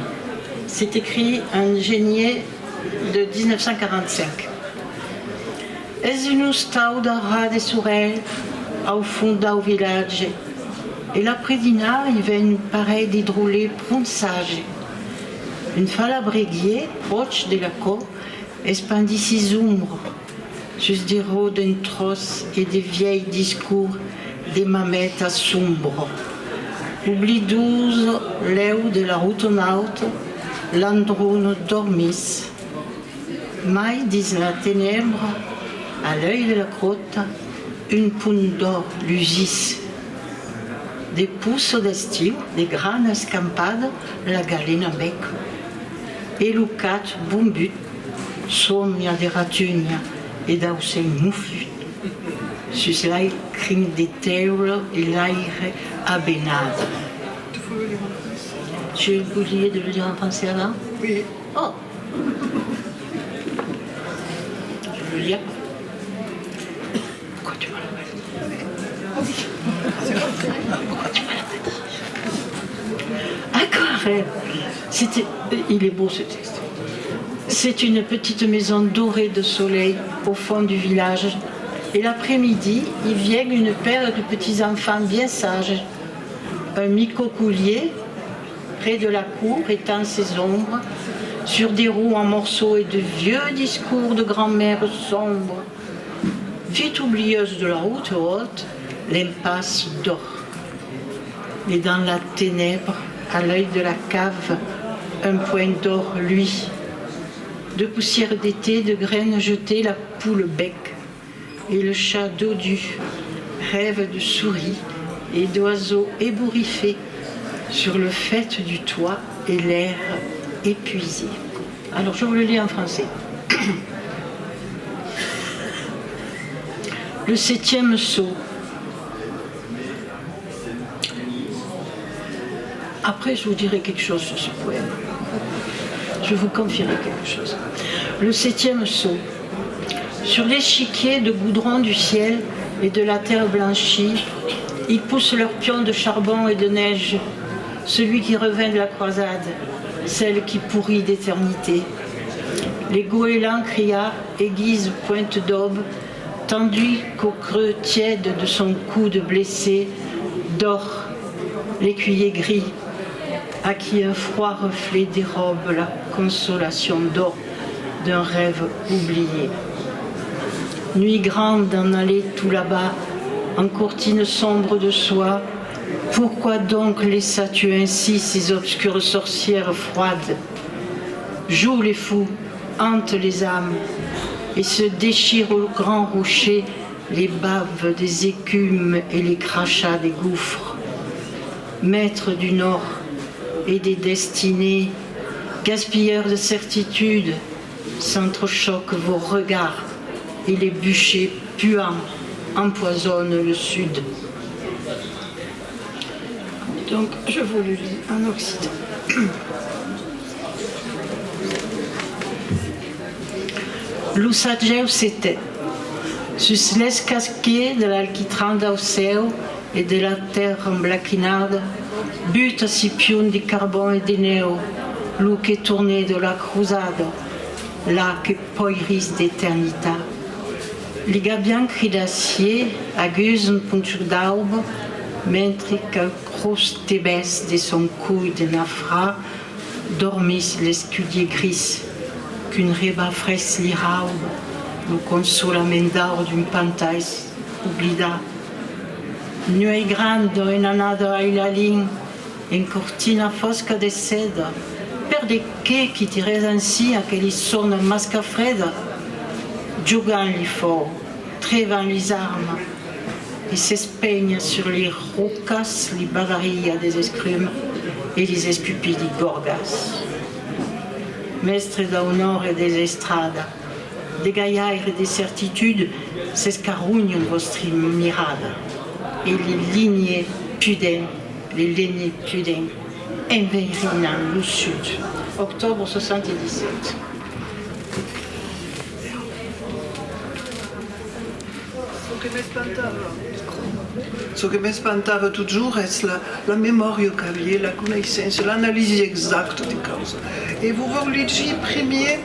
C'est écrit en génier de dix-neuf cent quarante-cinq. Es un ostau daurat de sorelh au fons dau vilatge, e l'après-dinar i ven un parelh de drolets pron sages. Un falabreguièr, pròche de la cort, espandís sis ombras sus de ròdes en tròç e de vièlhs discors de mameta sombra. Oblidosa lèu de la rotonauta, l'androna dormís. Mai dins la tenèbra, a l'uèlh de la cròta, un pont d'òr lusís. De poças d'estiu, de grana escampada, la galena bèca. E lo cat bombut, sòmia de ratunha e d'aucèl mofut, sus l'aire crin de teula e l'aire abenada. Tu oubliais de le lire en français avant ? Oui. Oh. Je le lis après. Pourquoi tu m'as la main ? Pourquoi tu m'as la main ? Aquarelle. C'était, il est beau ce texte. C'est une petite maison dorée de soleil au fond du village. Et l'après-midi, y vient une paire de petits enfants bien sages. Un micocoulier, près de la cour, étend ses ombres sur des roues en morceaux et de vieux discours de grand-mère sombre. Vite oublieuse de la route haute, l'impasse dort. Et dans la ténèbre, à l'œil de la cave, un point d'or luit. De poussière d'été, de graines jetées, la poule bec. Et le chat dodu rêve de souris et d'oiseaux ébouriffés sur le faîte du toit et l'air épuisé. Alors, je vous le lis en français. Le septième saut. Après, je vous dirai quelque chose sur ce poème. Je vous confierai quelque chose. Le septième saut. Sur l'échiquier de goudron du ciel et de la terre blanchie, ils poussent leurs pions de charbon et de neige, celui qui revint de la croisade, celle qui pourrit d'éternité. Les goélands criards aiguisent pointe d'aube, tandis qu'au creux tiède de son coude blessé dort l'écuyer gris, à qui un froid reflet dérobe la consolation d'or d'un rêve oublié. Nuit grande, en allée tout là-bas, en courtine sombre de soie, pourquoi donc laissas-tu ainsi ces obscures sorcières froides ? Jouent les fous, hantent les âmes, et se déchirent au grand rocher les baves des écumes et les crachats des gouffres. Maîtres du nord et des destinées, gaspilleurs de certitude, s'entrechoquent vos regards et les bûchers puants empoisonnent le sud. Donc, je vous le lis en occitan. Lo sagèu se ten. Sus l'escasquet de l'alquitran dau cèu e de la tèrra emblaquinada, buta si pion de carbon e de nèu, lo que tornè de la crosada, la que poirís d'eternitat. Li gabians cridassiers agusan ponchur d'auba, mentre qu'au cròs tebèth de son col de nafra dormís l'escudier gris, qu'un rebat fresc li rauba lo consolament d'aur d'un pantais oblidat. Nuèit granda, en anada ailalin, en cortina fosca de seda, per de qué quitèretz ansi aqueli sòrnas mascafredas? Jogam li fòu, trevam lis armas, e s'espenha sur li rocas li bavaria des escrumas e lis escupidi gòrgas. Mèstres dau nòrd e des estradas, de galhaires de certitude s'escarronhan vòstri mirada, e li linhas pudents, li linhas pudents enveirinan lo sud. Octobre soixante-dix-sept. Çò que m'espantava, çò que m'espantava totjorn es la, la memòria qu'aviá, la coneissença, l'analisi exacta de causas. E vos vau legir primièr,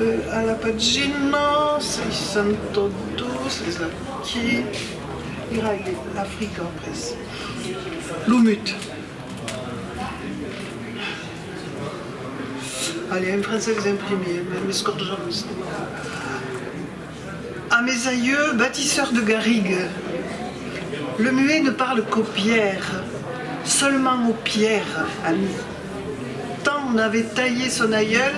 euh, a la pagina seissanta dos, es aquí, irai l'Africa après. Lo mut. Allez, en francés en primièr, me, m'escorjam. À mes aïeux, bâtisseurs de garrigues, le muet ne parle qu'aux pierres, seulement aux pierres, ami. Tant n'avait taillé son aïeul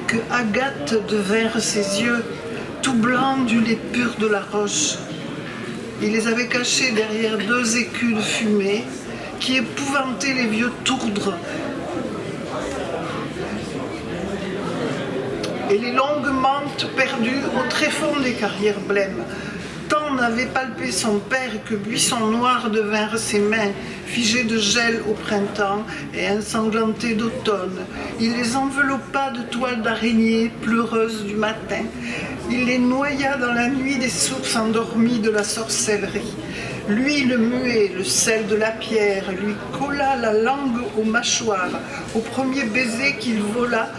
que Agathe devinrent ses yeux, tout blancs du lait pur de la roche. Il les avait cachés derrière deux écus de fumée, qui épouvantait les vieux tourdres et les longues mantes perdues au tréfonds des carrières blêmes. Tant n'avait palpé son père que buissons noirs devinrent ses mains, figées de gel au printemps et ensanglantées d'automne. Il les enveloppa de toiles d'araignée pleureuse du matin. Il les noya dans la nuit des sources endormies de la sorcellerie. Lui, le muet, le sel de la pierre, lui colla la langue aux mâchoires, au premier baiser qu'il vola,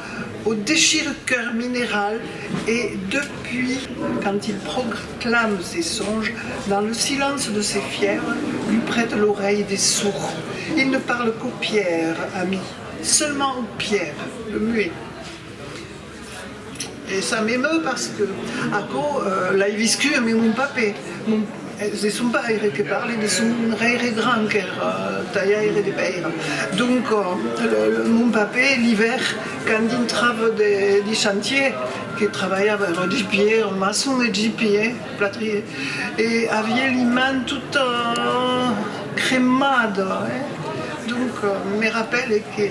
au déchire-cœur minéral, et depuis, quand il proclame ses songes, dans le silence de ses fièvres, lui prête l'oreille des sourds. Il ne parle qu'aux pierres, ami, seulement aux pierres, le muet. E ça m'émeut parce que aquò, euh, l'ai viscut amb mon papè. Mon, es de son paire que parli, de son rèire grand qu'èra, euh, talhaire de pèira. Donc, euh, le, le, mon papè, l'ivèrn, quand dintrava de, de chantièr, que trabalhava, èra gipièr, maçon e gipièr, platrièr, e aviá li mans totas, euh, cremadas, eh? Donc, euh, me rapèle que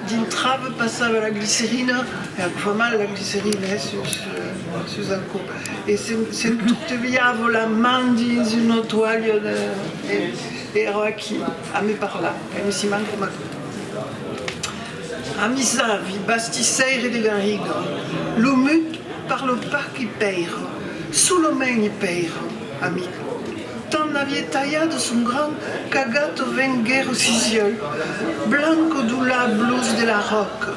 dintrava, passava la glicerina, e aquò fa mal la glicerina, eh, sus, sus aquò. E se, s'entortelhava la man dins una toalha de, e, e èra aquí, a me parlar, e me siman coma aquò. Amics avis, bastissaires de garrigas, lo mut parla pas que pèira, solament i pèira, amic. Tant n'aviá talhat son grand qu'Agathe venguèra sus ieu, blanca deu lait blos de la ròca,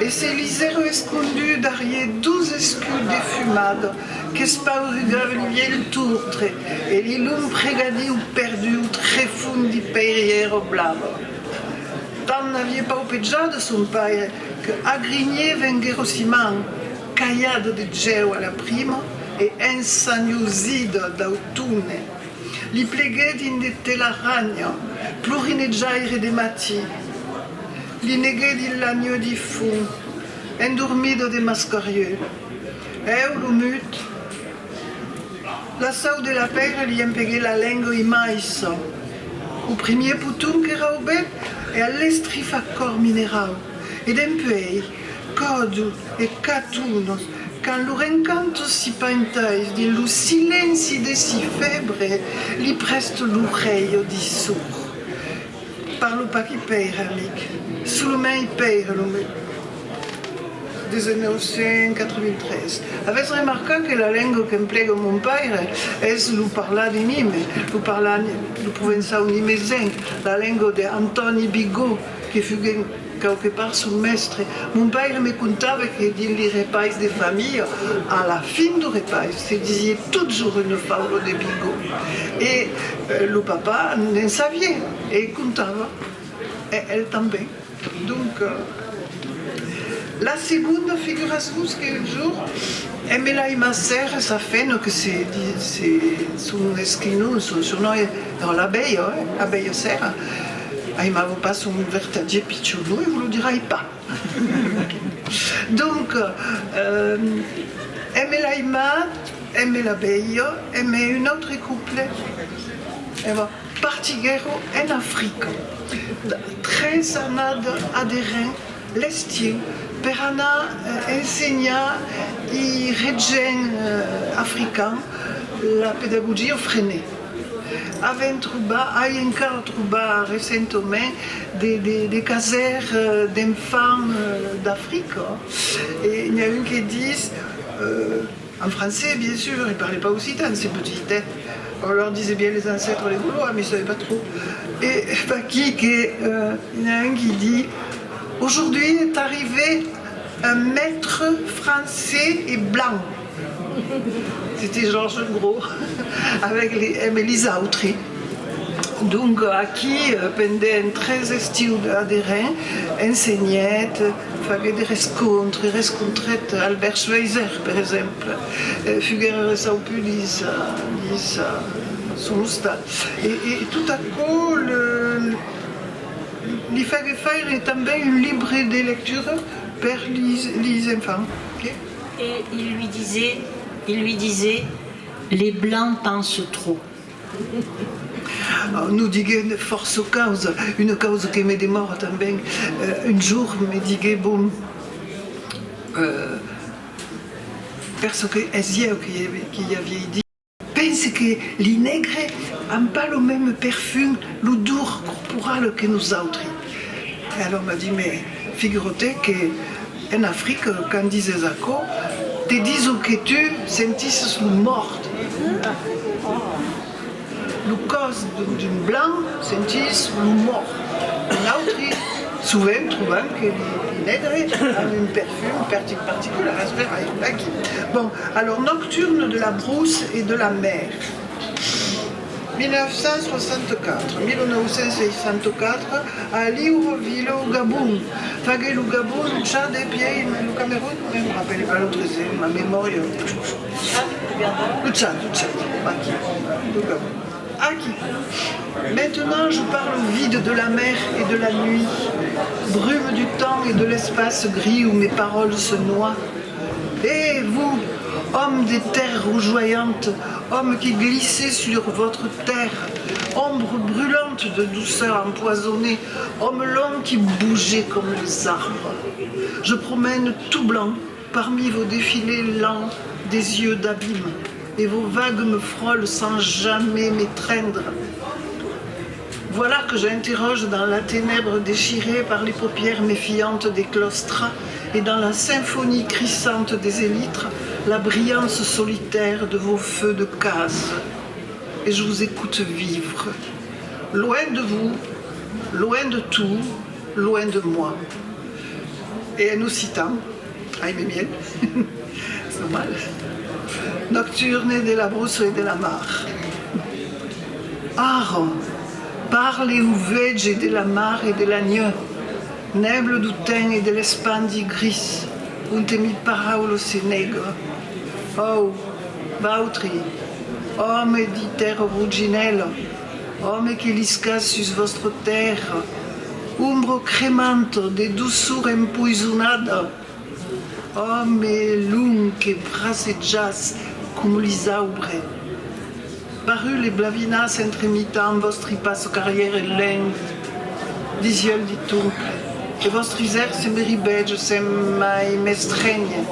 e se lisèra escondut darrièr dos escuts de fumada qu'espaurugava li vièlhs tordres e li longs pregadius perdus au trefons di peirièras blavas. Tant n'aviá paupejat son paire que Agrinhèr venguèra sus man, calhada de gèu a la prima e ensanhosida d'autone. Li pleguèt dins de telaranhas, plorinejaire de matin. Li neguèt dins la nuech di fons, endormida de mascarieu. Eu, lo mut, la sau de la pèira li empeguèt la lenga imaissa. Au primièr poton que raubèt e a l'estrifacòr minerau. E dempuèi, còdas e catonas, quand lor encanto si paintais dins lo silenci de si fèbre, li prèsta l'orelha di sord. Parla pas que pèira, amic. Solament i pèira, lo mut. Dètz-e-nòu cent quatre-vingt-tres. Avètz remarcat que la lenga qu'emplega mon paire es lo parlar de Nimes, lo parlar, lo provençau nimesenc, la lenga de Antòni Bigot, que fuguèt quauque part son mèstre. Mon paire me contava que dins li repais de familha, a la fin deu repais, se disiá totjorn una faula de Bigot. E, eh, lo papà ne'n sabiá, e contava, e el tanben. Donc, euh, la segonda, figuratz-vos que un jorn, Emma Laima Serra, sa femna, que se di-, se, son esquinhon, son surnom èra l'abelha, eh, l'abelha Serra, aimava pas son vertadièr pichonon, e vos lo dirai pas. Donc, euh, Emma Laima, Emma l'abelha, Emma un autre couple, e voilà. Partiguèron en Africa, tres annadas aderent, l'estiu, per anar, eh, ensenhar i regents, eh, africans la pedagogia Freinet. Avèm trobat, ai encara trobat recentament de, de, de casèrs, eh, d'enfants, eh, d'Africa. E n'i a un que ditz, eh, en francés, bien sûr, il parlait pas occitan, ce petit, hein. On leur disait bien les ancêtres les Gaulois, mais ils savaient pas trop. Et vaquí que, euh, il y en a un qui dit, aujourd'hui est arrivé un maître français et blanc. C'était Georges Gros avec les, eh, mais les autres. Donc, aquí, eh, pendent tres estius a Derain, ensenhèt, faguèt de rescontres, rescontrèt Albert Schweitzer, per exemple, eh, fuguèt reçauput dins, eh, dins, eh, son ostal. E, e tot aquò le, li faguèt faire tanben un libre de lectura per lis, lis enfants. Ok? Et il lui disait, il lui disait, les blancs pensent trop. Ah, nos diguèt fòrça causas. Una causa que me demòra tanben, eh, un jorn me diguèt, bon, eh, per çò que es ieu qui, qui aviái dit, pense que li negres an pas lo mème perfum, l'odor corporala que nosautres. E alors m'a dit, mais figura-te que en Africa, quand dises aquò, te dison que tu sentisses lo mòrt. Lo còs d'un, d'un blanc sentís lo mòrt. Nautres, sovent, trobam que li, li negres an un perfum parti-, particular, es verai, aquí. Bon, alors, Nocturne de la brousse et de la mer. Mil nòu cents soixante-quatre, mil nòu cents seissanta-quatre, a Libreville, au Gabon. Faguèt lo Gabon, lo Tchad e pièi lo Cameroun, me rapèli pas l'autre, ma memòria. Lo Tchad, lo Tchad, aquí, lo Gabon. Aquí. Maintenant, je parle au vide de la mer et de la nuit, brume du temps et de l'espace gris où mes paroles se noient. Et vous, hommes des terres rougeoyantes, hommes qui glissez sur votre terre, ombre brûlante de douceur empoisonnée, hommes longs qui bougez comme les arbres, je promène tout blanc parmi vos défilez lents des yeux d'abîme, et vos vagues me frôlent sans jamais m'étreindre. Voilà que j'interroge dans la ténèbre déchirée par les paupières méfiantes des claustras et dans la symphonie crissante des élytres la brillance solitaire de vos feux de case. Et je vous écoute vivre. Loin de vous, loin de tout, loin de moi. Et en occitan, aimez bien, c'est normal. Nocturne de la brousse et de la mar. Ara, parle au vuege de la mar e de la nuech, nèbla dau temps e de l'espandi gris, onte mi paraula se nèga. Ò, vautres, òmes di tèrra roginèla, òmes que liscatz sus vòstra tèrra, ombra cremanta de doçor empoisonada, òmes long que brassejatz coma lis aubres, barrules blavinats entremitan vòstri passa-carrière lent dins uèlhs di temple, e vòstris èrs se merivètjan sens mai m'estrénher.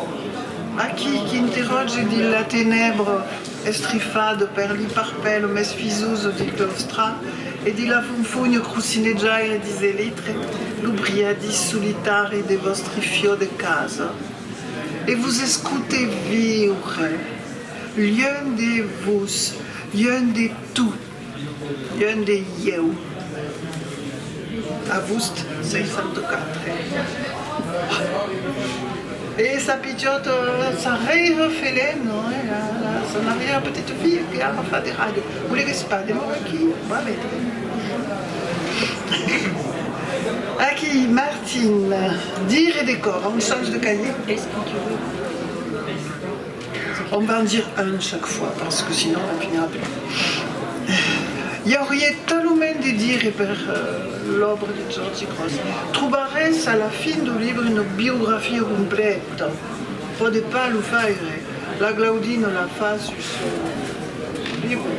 Aquí qu'interròge dins la tenèbra estrifada per li parpèlas mesfisosas di claustras e di la fonfonha crocinejaire dis elitres, lo briadís solitari de vòstri fiò de casa. E vos escote viure, luenh de vos, luenh de tot, luenh de ieu. Agost seissanta-quatre. E sa pichòta, sa rèira felena, eh, la, la, son arrière-petite-fille, que ara fa de ràdio. Volegues pas, demòra aquí, va veire. Aquí, Martine, dire de còr, on change de cahier. Est-ce que tu veux? On va en dire un chaque fois, parce que sinon on finira plus. I auriá talament de dire per, eh, l'òbra de Jòrgi Cròs. Trobaretz a la fin dau libre una biografia complèta. Pòde pas lo faire. La Glaudina la fa sus son libre.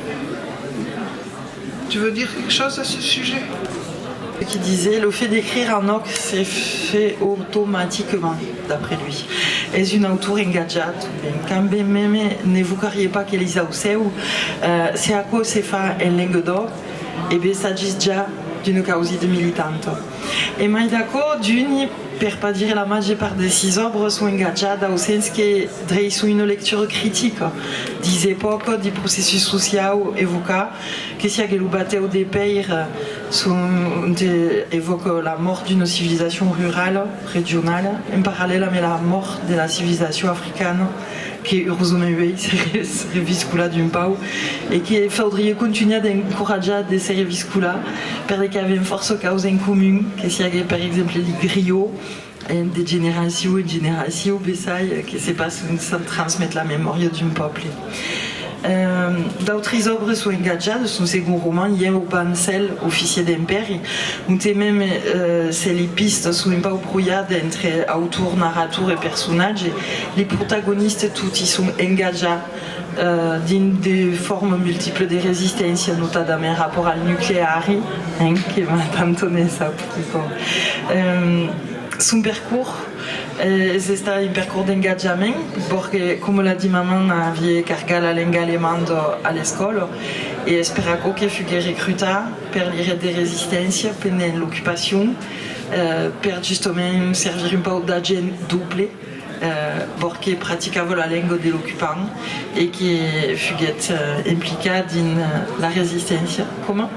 Tu veux dire quelque chose à ce sujet ? Qui disait, le fait d'écrire en oc se fait automatiquement, d'après lui. Es un autor engatjat, ben, quand ben meme ne vocariá pas que lis aucèus, eh, se aquò se fa en lenga d'òc, e ben s'agís ja d'una causida militanta. E mai d'aquò, d'uni, per pas dire la màger part de sis òbras, son engatjats au sens que dreiçon una lectura critica dis epòcas, dis processus sociaus evocats, que siague lo batèu de Pèire, son, onte evòca la mòrt d'una civilizacion rurala, regionala, en parallèl amb la mòrt de la civilizacion africana, que urosament uèi se re-, se reviscola d'un pauc, e que faudriá contunhar d'encoratjar de se reviscolar, per de qu'avèm fòrça causas en comun, que siague, per exemple, li griots, eh, de generacion en generacion, bessai, eh, que se passan sens transmetre la memòria d'un pòble. Eh, d'autras òbras son engatjadas, son segond roman, Ieu, Vancèl, oficièr d'Empèri, onte mème, eh, se li pistas son un pauc broiadas entre autor, narrator e personatge, li protagonistas toti son engatjats, eh, dins de formas multiplas de resisténcia, notadament rapòrt al nucleari, hein, que ma tanta ne sap quicòm. Eh, son percors, eh, es estat un percors d'engatjament, perque, coma l'a dit maman, aviá cargat la lenga alemanda a l'escòla, e es per aquò que fuguèt recrutat per li rets de resisténcia pendent l'ocupacion, eh, per justament servir un pauc d'agent doble, eh, perque practicava la lenga de l'ocupant e que fuguèt, eh, implicat dins, eh, la resisténcia. Coma?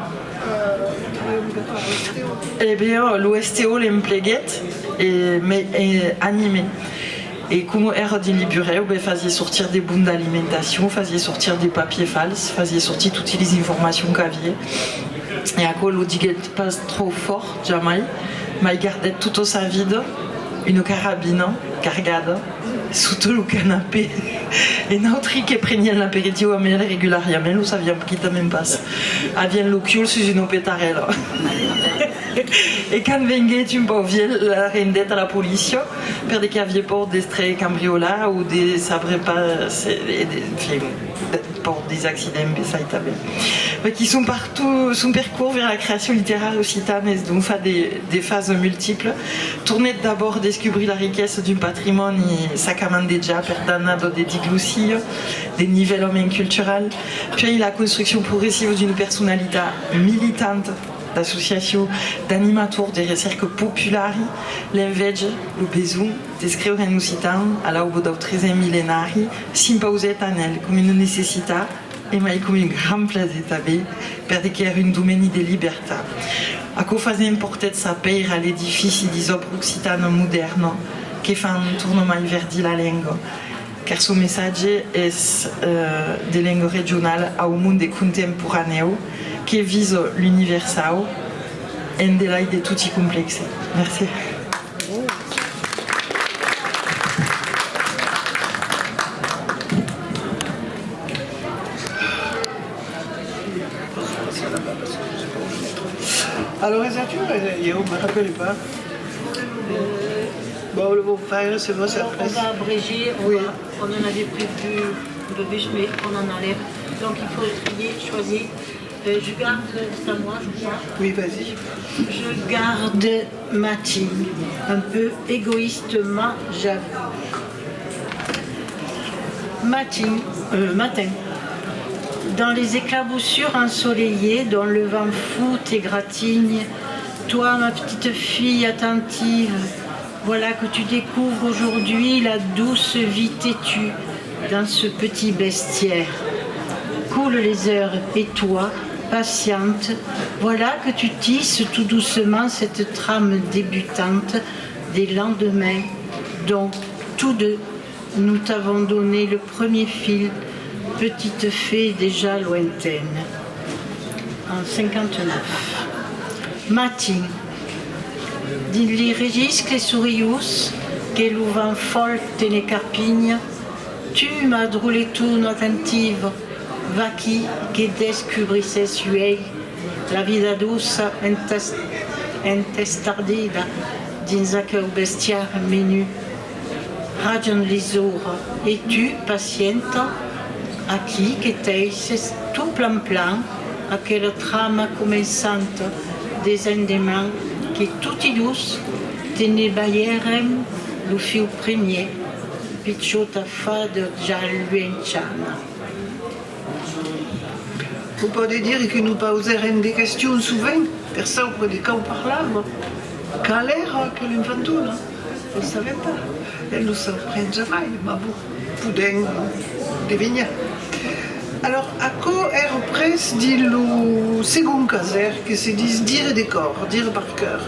E ben, lo S T O l'empleguèt e me, e anime. E coma èra dins li burèus, ben, fasiá sortir de bons d'alimentacion, fasiá sortir de papiers fals, fasiá sortir totis lis informacions qu'aviá. E aquò lo diguèt pas tròp fòrt, jamai, mai gardèt tota sa vida una carabina cargada sota lo canapè. E nautri que preniam l'aperitiu amb el regulariament, lo sabiam quitament pas. Aviam lo cuol sus una petarèla. E quand venguèt un pauc vièlh, la rendèt a la polícia, per de que aviá paur d'èstre cambriolat o de sabre pas, se, de, de, enfin, de, paur dis accidents, bessai tanben. Mai quicòm, son percors vers la creacion literària occitana es donc fach de, de fasas multiplas. Tornèt d'abòrd descubrir la riquesa d'un patrimòni sacamandejat per d'annadas de diglossia, de nivelament cultural, puèi la construccion progressiva d'una personalitat militanta, d'associacion, d'animator de recèrca populari, l'enveja, lo besonh d'escriure en occitan a l'auba dau tresent millenari s'impausèt a el coma una necessitat e mai coma un grand plaser tanben, per de qu'èra un domeni de libertat. Aquò fasent portèt sa pèira a l'edifici dis òbras occitanas modèrnas que fan tornar mai verdi la lenga, car son messatge es, eh, de lenga regionala au monde contemporanèu que visa l'universau en delai de toti complèxes. Merci. Alors, les études, euh, je me rappelle pas. Bon, le beau-père, c'est moi, c'est... Alors, on va abréger, on... Oui. Va, on en avait prévu un peu plus, mais on en enlève. Donc, il faut trier, choisir. Euh, je garde, c'est à moi, je crois. Oui, vas-y. Je garde Matin, un peu égoïstement j'avoue. Matin, euh, matin. Dans les éclaboussures ensoleillées dont le vent fou t'égratigne, toi, ma petite fille attentive, voilà que tu découvres aujourd'hui la douce vie têtue dans ce petit bestiaire. Coulent les heures et toi, patiente, voilà que tu tisses tout doucement cette trame débutante des lendemains dont, tous deux, nous t'avons donné le premier fil, petite fée déjà lointaine. En cinquante-neuf. Matin. Dins li regiscles sorius que lo vent fòl te ne carpinha, tu, ma droletona attentiva, vaquí que descubrisses uèi la vida doça entas-, entestardida dins aqueu bestiar menut. Rajan lis oras, e tu, pacienta, aquí que teisses tot plan plan aquela trama començanta des endemans que toti dus te ne balhèrem lo fiu primièr, pichòta fada ja luenchana. Vos pòde dire que nos pausèrem de questions sovent per saupre de quau parlava. Qual èra aquela enfantona? Lo sabèm pas. E lo saurem jamai, mas bon, podèm devenir. Alors, aquò èra pres dins lo segond caser que se ditz dire de còr, dire par cœur.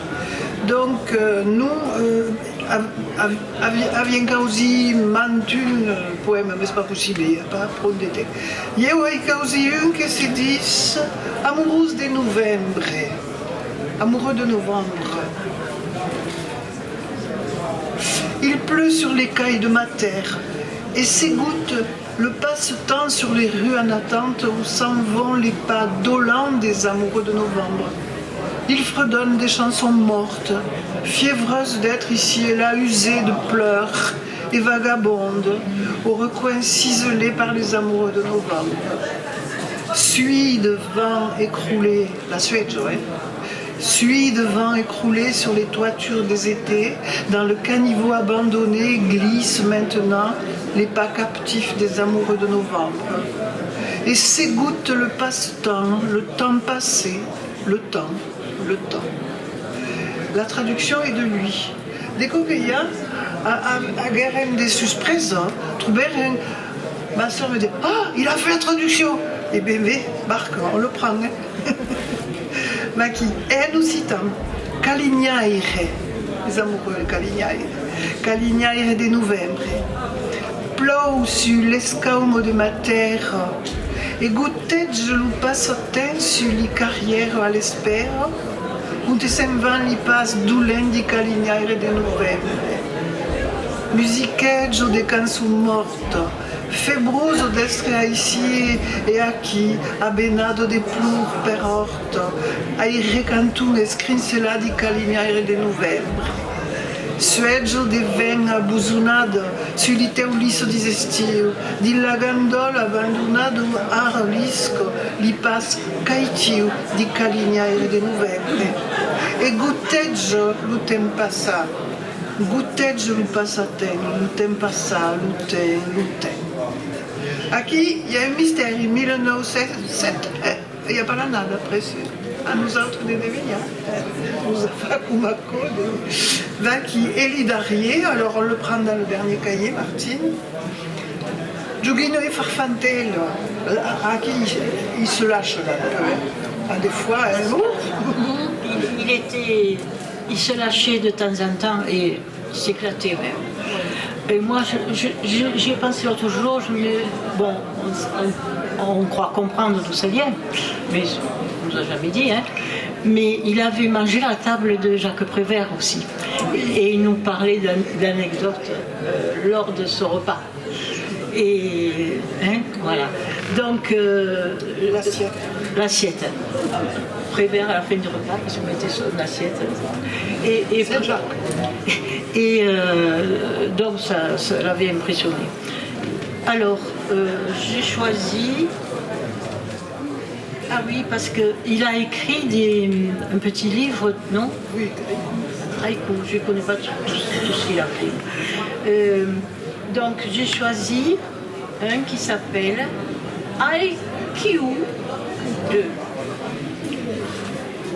Donc, euh, nos, euh, av- av- avi- aviam causit mantun, euh, poèma, mès pas possible, i a pas pron de temps. Ieu ai causit un que se ditz Amorós de novembre. Amoureux de novembre. Il pleut sur les cailles de ma terre et s'égoutte le passe-temps sur les rues en attente où s'en vont les pas dolents des amoureux de novembre. Ils fredonnent des chansons mortes, fiévreuses d'être ici et là, usées de pleurs et vagabondes aux recoins ciselés par les amoureux de novembre. Suie de vent écroulé, la suèja, hein, suie de vent écroulé sur les toitures des étés, dans le caniveau abandonné glissent maintenant les pas captifs des amoureux de novembre. Et s'égoutte le passe-temps, le temps passé, le temps, le temps. La traduccion es de lui. De còps que i a, a, a, aguèrem de suspresa, trobèrem, ma sòr me ditz: « Ah, il a fait la traduction ! » E ben, ve, barca, on le prend, hein. Vaquí, e en occitan, calinhaire, les amoureux, calinhaire, calinhaire de novembre. Plòu sus l'escauma de ma tèrra e goteja lo passatemps sus li carrièras a l'espèra, onte se'n van li pas dolents di calinhaire de novembre. Musiqueja de cançons mòrtas, febrosa d'èstre aicí e aquí, abenada de plors per òrta, ai recanton escrincelat di calinhaire de novembre. Suèja de vent abosonada sus li teulissas dis estius, dins la gandòla abandonada ara lisca li pas caitiu di calinhaire de novembre. E goteja lo temps passat, goteja lo passatemps, lo temps passat, lo temps, lo temps. Aquí i a un mistèri, mila nòu cents sèt, eh, i a pas l'annada après, a nosautres de devenir, eh, nos a fach coma aquò de... Vaquí, e li darrier, alors on le prend dans le dernier cahier, Martine. Joguina e farfantèla, aquí il, il se lâche là un peu, hein. Ah, des fois, hein, ouh. Il, il était, il se lâchait de temps en temps et s'éclatait même. Et moi, je, je, je- j'y ai pensé l'autre jour, je me, bon, on, on- on croit comprendre d'où ça vient, mais on nous a jamais dit, hein. Mais il avait mangé à la table de Jacques Prévert aussi. Et il nous parlait d'an- d'anecdotes, euh, lors de ce repas. Et, hein, voilà. Donc, euh, l'assiette. L'assiette. Prévert à la fin du repas, parce qu'on mettait son assiette. Et, et, et, euh, donc, ça, ça l'avait impressionné. Alors, euh, j'ai choisi... Ah oui, parce que il a écrit des, un petit livre, non ? Oui. Haïku, je connais pas tout, tout, tout ce qu'il a fait. Euh, donc, j'ai choisi un qui s'appelle I Q deux.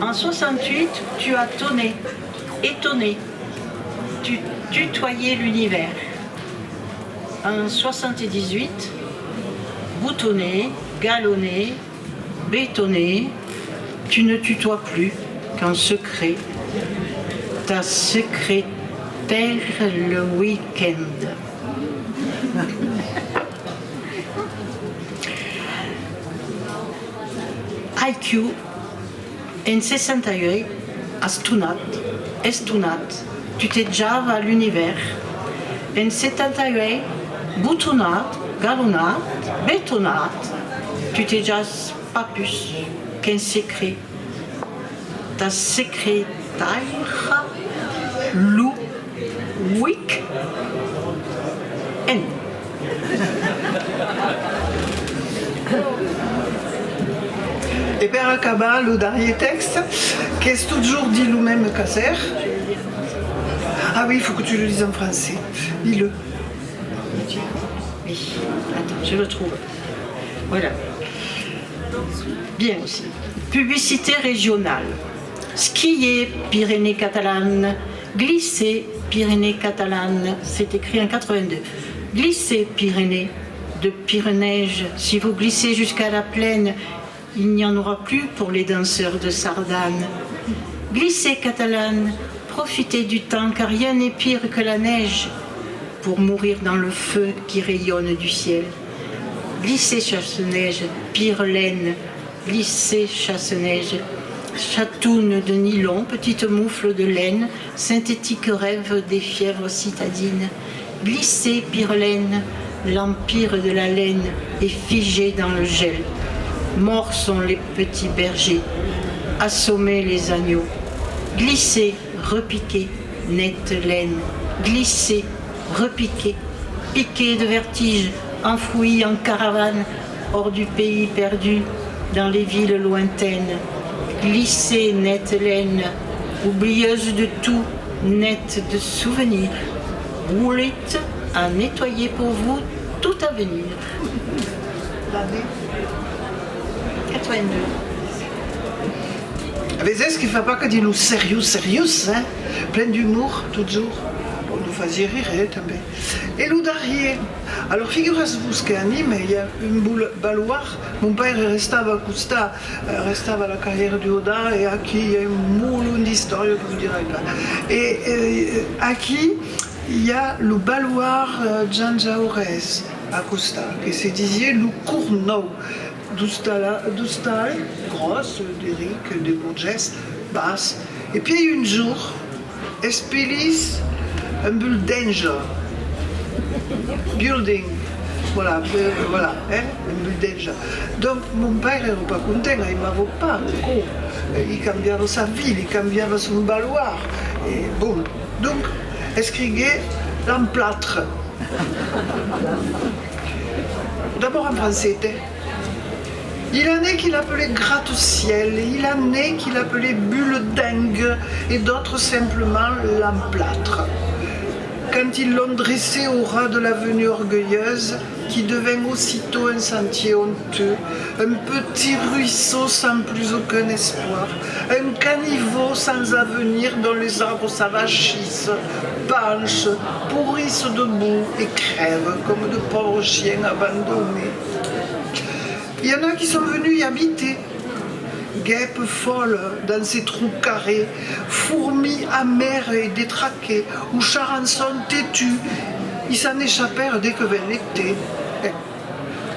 En soixante-huit, tu as tonné, étonné, tu tutoyais l'univers. En soixante-dix-huit, boutonné, galonné, bétonné, tu ne tutoies plus qu'en secret ta secrétaire le week-end. I Q, en seissanta-uèit, astonat, estonat, tutejava l'univèrs. En setanta-uèit, botonat, galonat, betonat, tutejas pas pus qu'en secret ta secretaira, lo week-end. E per acabar, lo darrier tèxte, qu'es totjorn dins lo mème caser. Ah oui, il faut que tu le lises en français. Lis-le. Oui, attends, je le trouve. Voilà. Bien aussi. Publicité régionale. Skiez, Pyrénées catalanes, glissez, Pyrénées catalanes, c'est écrit en quatre-vingt-deux. Glissez, Pyrénées, de pire neige, si vous glissez jusqu'à la plaine, il n'y en aura plus pour les danseurs de sardanes. Glissez, Catalanes, profitez du temps, car rien n'est pire que la neige pour mourir dans le feu qui rayonne du ciel. Glissez, chasse-neige, pire laine, glissez, chasse-neige, chatoune de nylon, petite moufle de laine, synthétique rêve des fièvres citadines. Glissez, pire laine, l'empire de la laine est figé dans le gel. Morts sont les petits bergers. Assommez les agneaux. Glissez, repiquez, nette laine. Glissez, repiquez, piquez de vertige, enfouis en caravane, hors du pays perdu, dans les villes lointaines. Glissez, nette laine, oublieuse de tout, nette de souvenirs. Roulette a nettoyé pour vous tout avenir. Quatre-vingt-deux. Vesètz que fa pas que dins lo seriós, seriós, hein? Plen d'umor, totjorn. Bon, nos fasiá rire, eh, tanben. E lo darrièr, alors, figuratz-vos que a Nimes i a un bol-, baloard, mon paire restava a costat, eh, restava a la carrièra du Hodat, e aquí i a un molon d'istòria que vos dirai pas. E, eh, aquí i a lo baloard, eh, Jean Jaurès, a costat, que se disiá lo Cornòu, d'ostala-, d'ostal, gròs, de ric, de borgés, bas. E pièi un jorn, espelís un buldenge. Building. Voilà, euh, voilà, hein, un buldenge. Donc, mon paire èra pas content, aimava pas aquò. Euh, i cambiava sa vila, i cambiava son baloard. E bon, donc, escriguèt l'emplatre. D'abord en francés, eh. Il en est qui l'appelaient gratte-ciel, il en est qui l'appelaient bulle-dingue et d'autres simplement l'emplâtre. Quand ils l'ont dressé au ras de l'avenue orgueilleuse, qui devint aussitôt un sentier honteux, un petit ruisseau sans plus aucun espoir, un caniveau sans avenir dont les arbres s'avachissent, penchent, pourrissent debout et crèvent comme de pauvres chiens abandonnés. Il y en a qui sont venus y habiter. Guêpes folles dans ces trous carrés, fourmis amères et détraquées, ou charançons têtus, ils s'en échappèrent dès que vint l'été.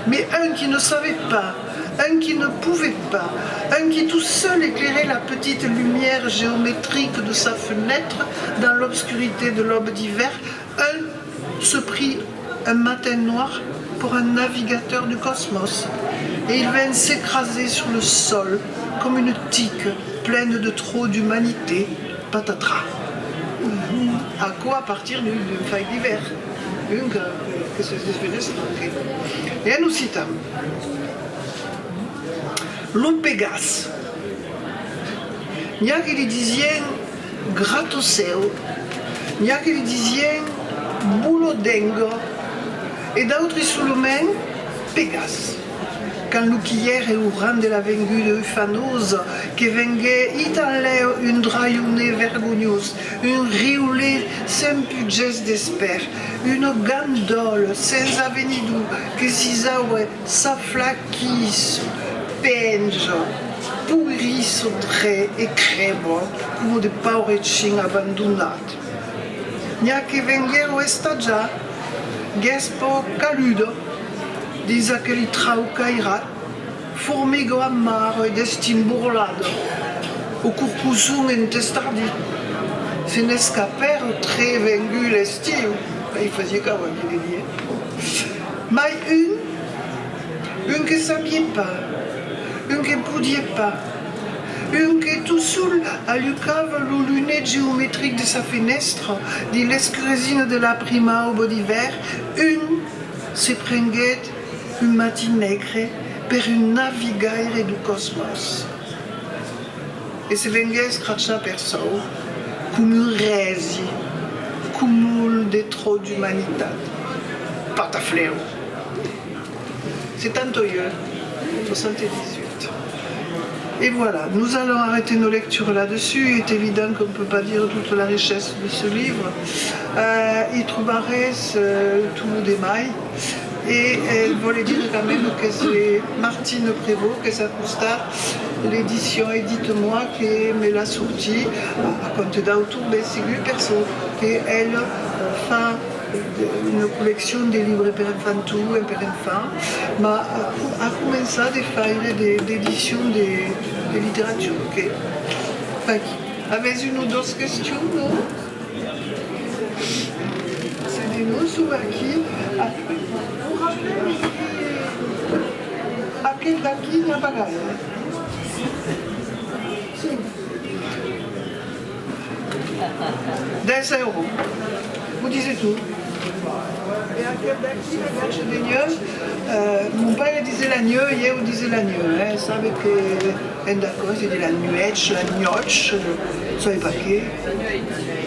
Mais un qui ne savait pas, un qui ne pouvait pas, un qui tout seul éclairait la petite lumière géométrique de sa fenêtre dans l'obscurité de l'aube d'hiver, un se prit un matin noir pour un navigateur du cosmos, et il vint s'écraser sur le sol comme une tique pleine de trop d'humanité, patatras. Aquò a partir d'un, d'un fait divers, un que, que se desfenestra, ok. E en occitan, lo Pegàs. N'i a que li disián Gratocèu, n'i a que li disián Bolodenga, e d'autri solament Pegàs. Quand lo quilhèr èra au rang de la venguda ufanosa, que venguèt i tanlèu un dralhonet vergonhós, un riulet sens pus gèst d'espèr, una gandòla sens avenidor que sisava, s'aflaquís, penja, poirís tre e crèba coma de paure chin abandonat. N'i a que venguèron estajar, guèspa caluda, dins aqueli traucs airats, formiga amara e destin borlada, o corcosson entestardit. Se n'escapèron tre vengut l'estiu, e i fasiá caud aquel dia. Mai un, un que sabiá pas, un que podiá pas, un que tot sol alucava lo lunet geometric de sa fenèstra dins l'escuresina de la prima auba d'ivèrn, un se prenguèt un matin negre per un navigaire du cosmos. E se venguèt escrachar per çò, com un rèsi, coma lo de tròp d'umanitat. Pataflèu! Setanta-uèch, soixante-dix-huit. Et voilà, nous allons arrêter nos lectures là-dessus. Il est évident qu'on ne peut pas dire toute la richesse de ce livre. Euh, i trobaretz, euh, tot lo demai. E, eh, vòle dire quand même que c'est Martine Prévost, qu'es a costat l'edicion Edite-moi, que me l'a sortit, a, a compte d'autors, ben segur, perçò que ela, eh, fa de, una colleccion de libres per enfantons e per enfants, mas a, a començat de faire de, d'edicion de, de literatura, que, enfin, avètz una o doas questions, non? Se de non son aquí, a, vos rapèl que aquel d'aquí n'i a pas gaire. Sì. Dètz euros. Vos dise tot. E aquel d'aquí, la gacha de nheu, eh, mon paire dise la nheu, ieu dise la nheu, eh, sabe que en Dacòs i ditz la nuèch, la nhòch, sabe pas qué,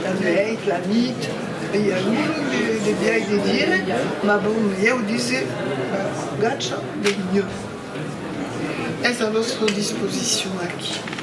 la nuèit, la nit, e i a un molon de, de biais de dire, mas bon, ieu dise, eh, gacha de nheu. Es a vòstra disposicion aquí.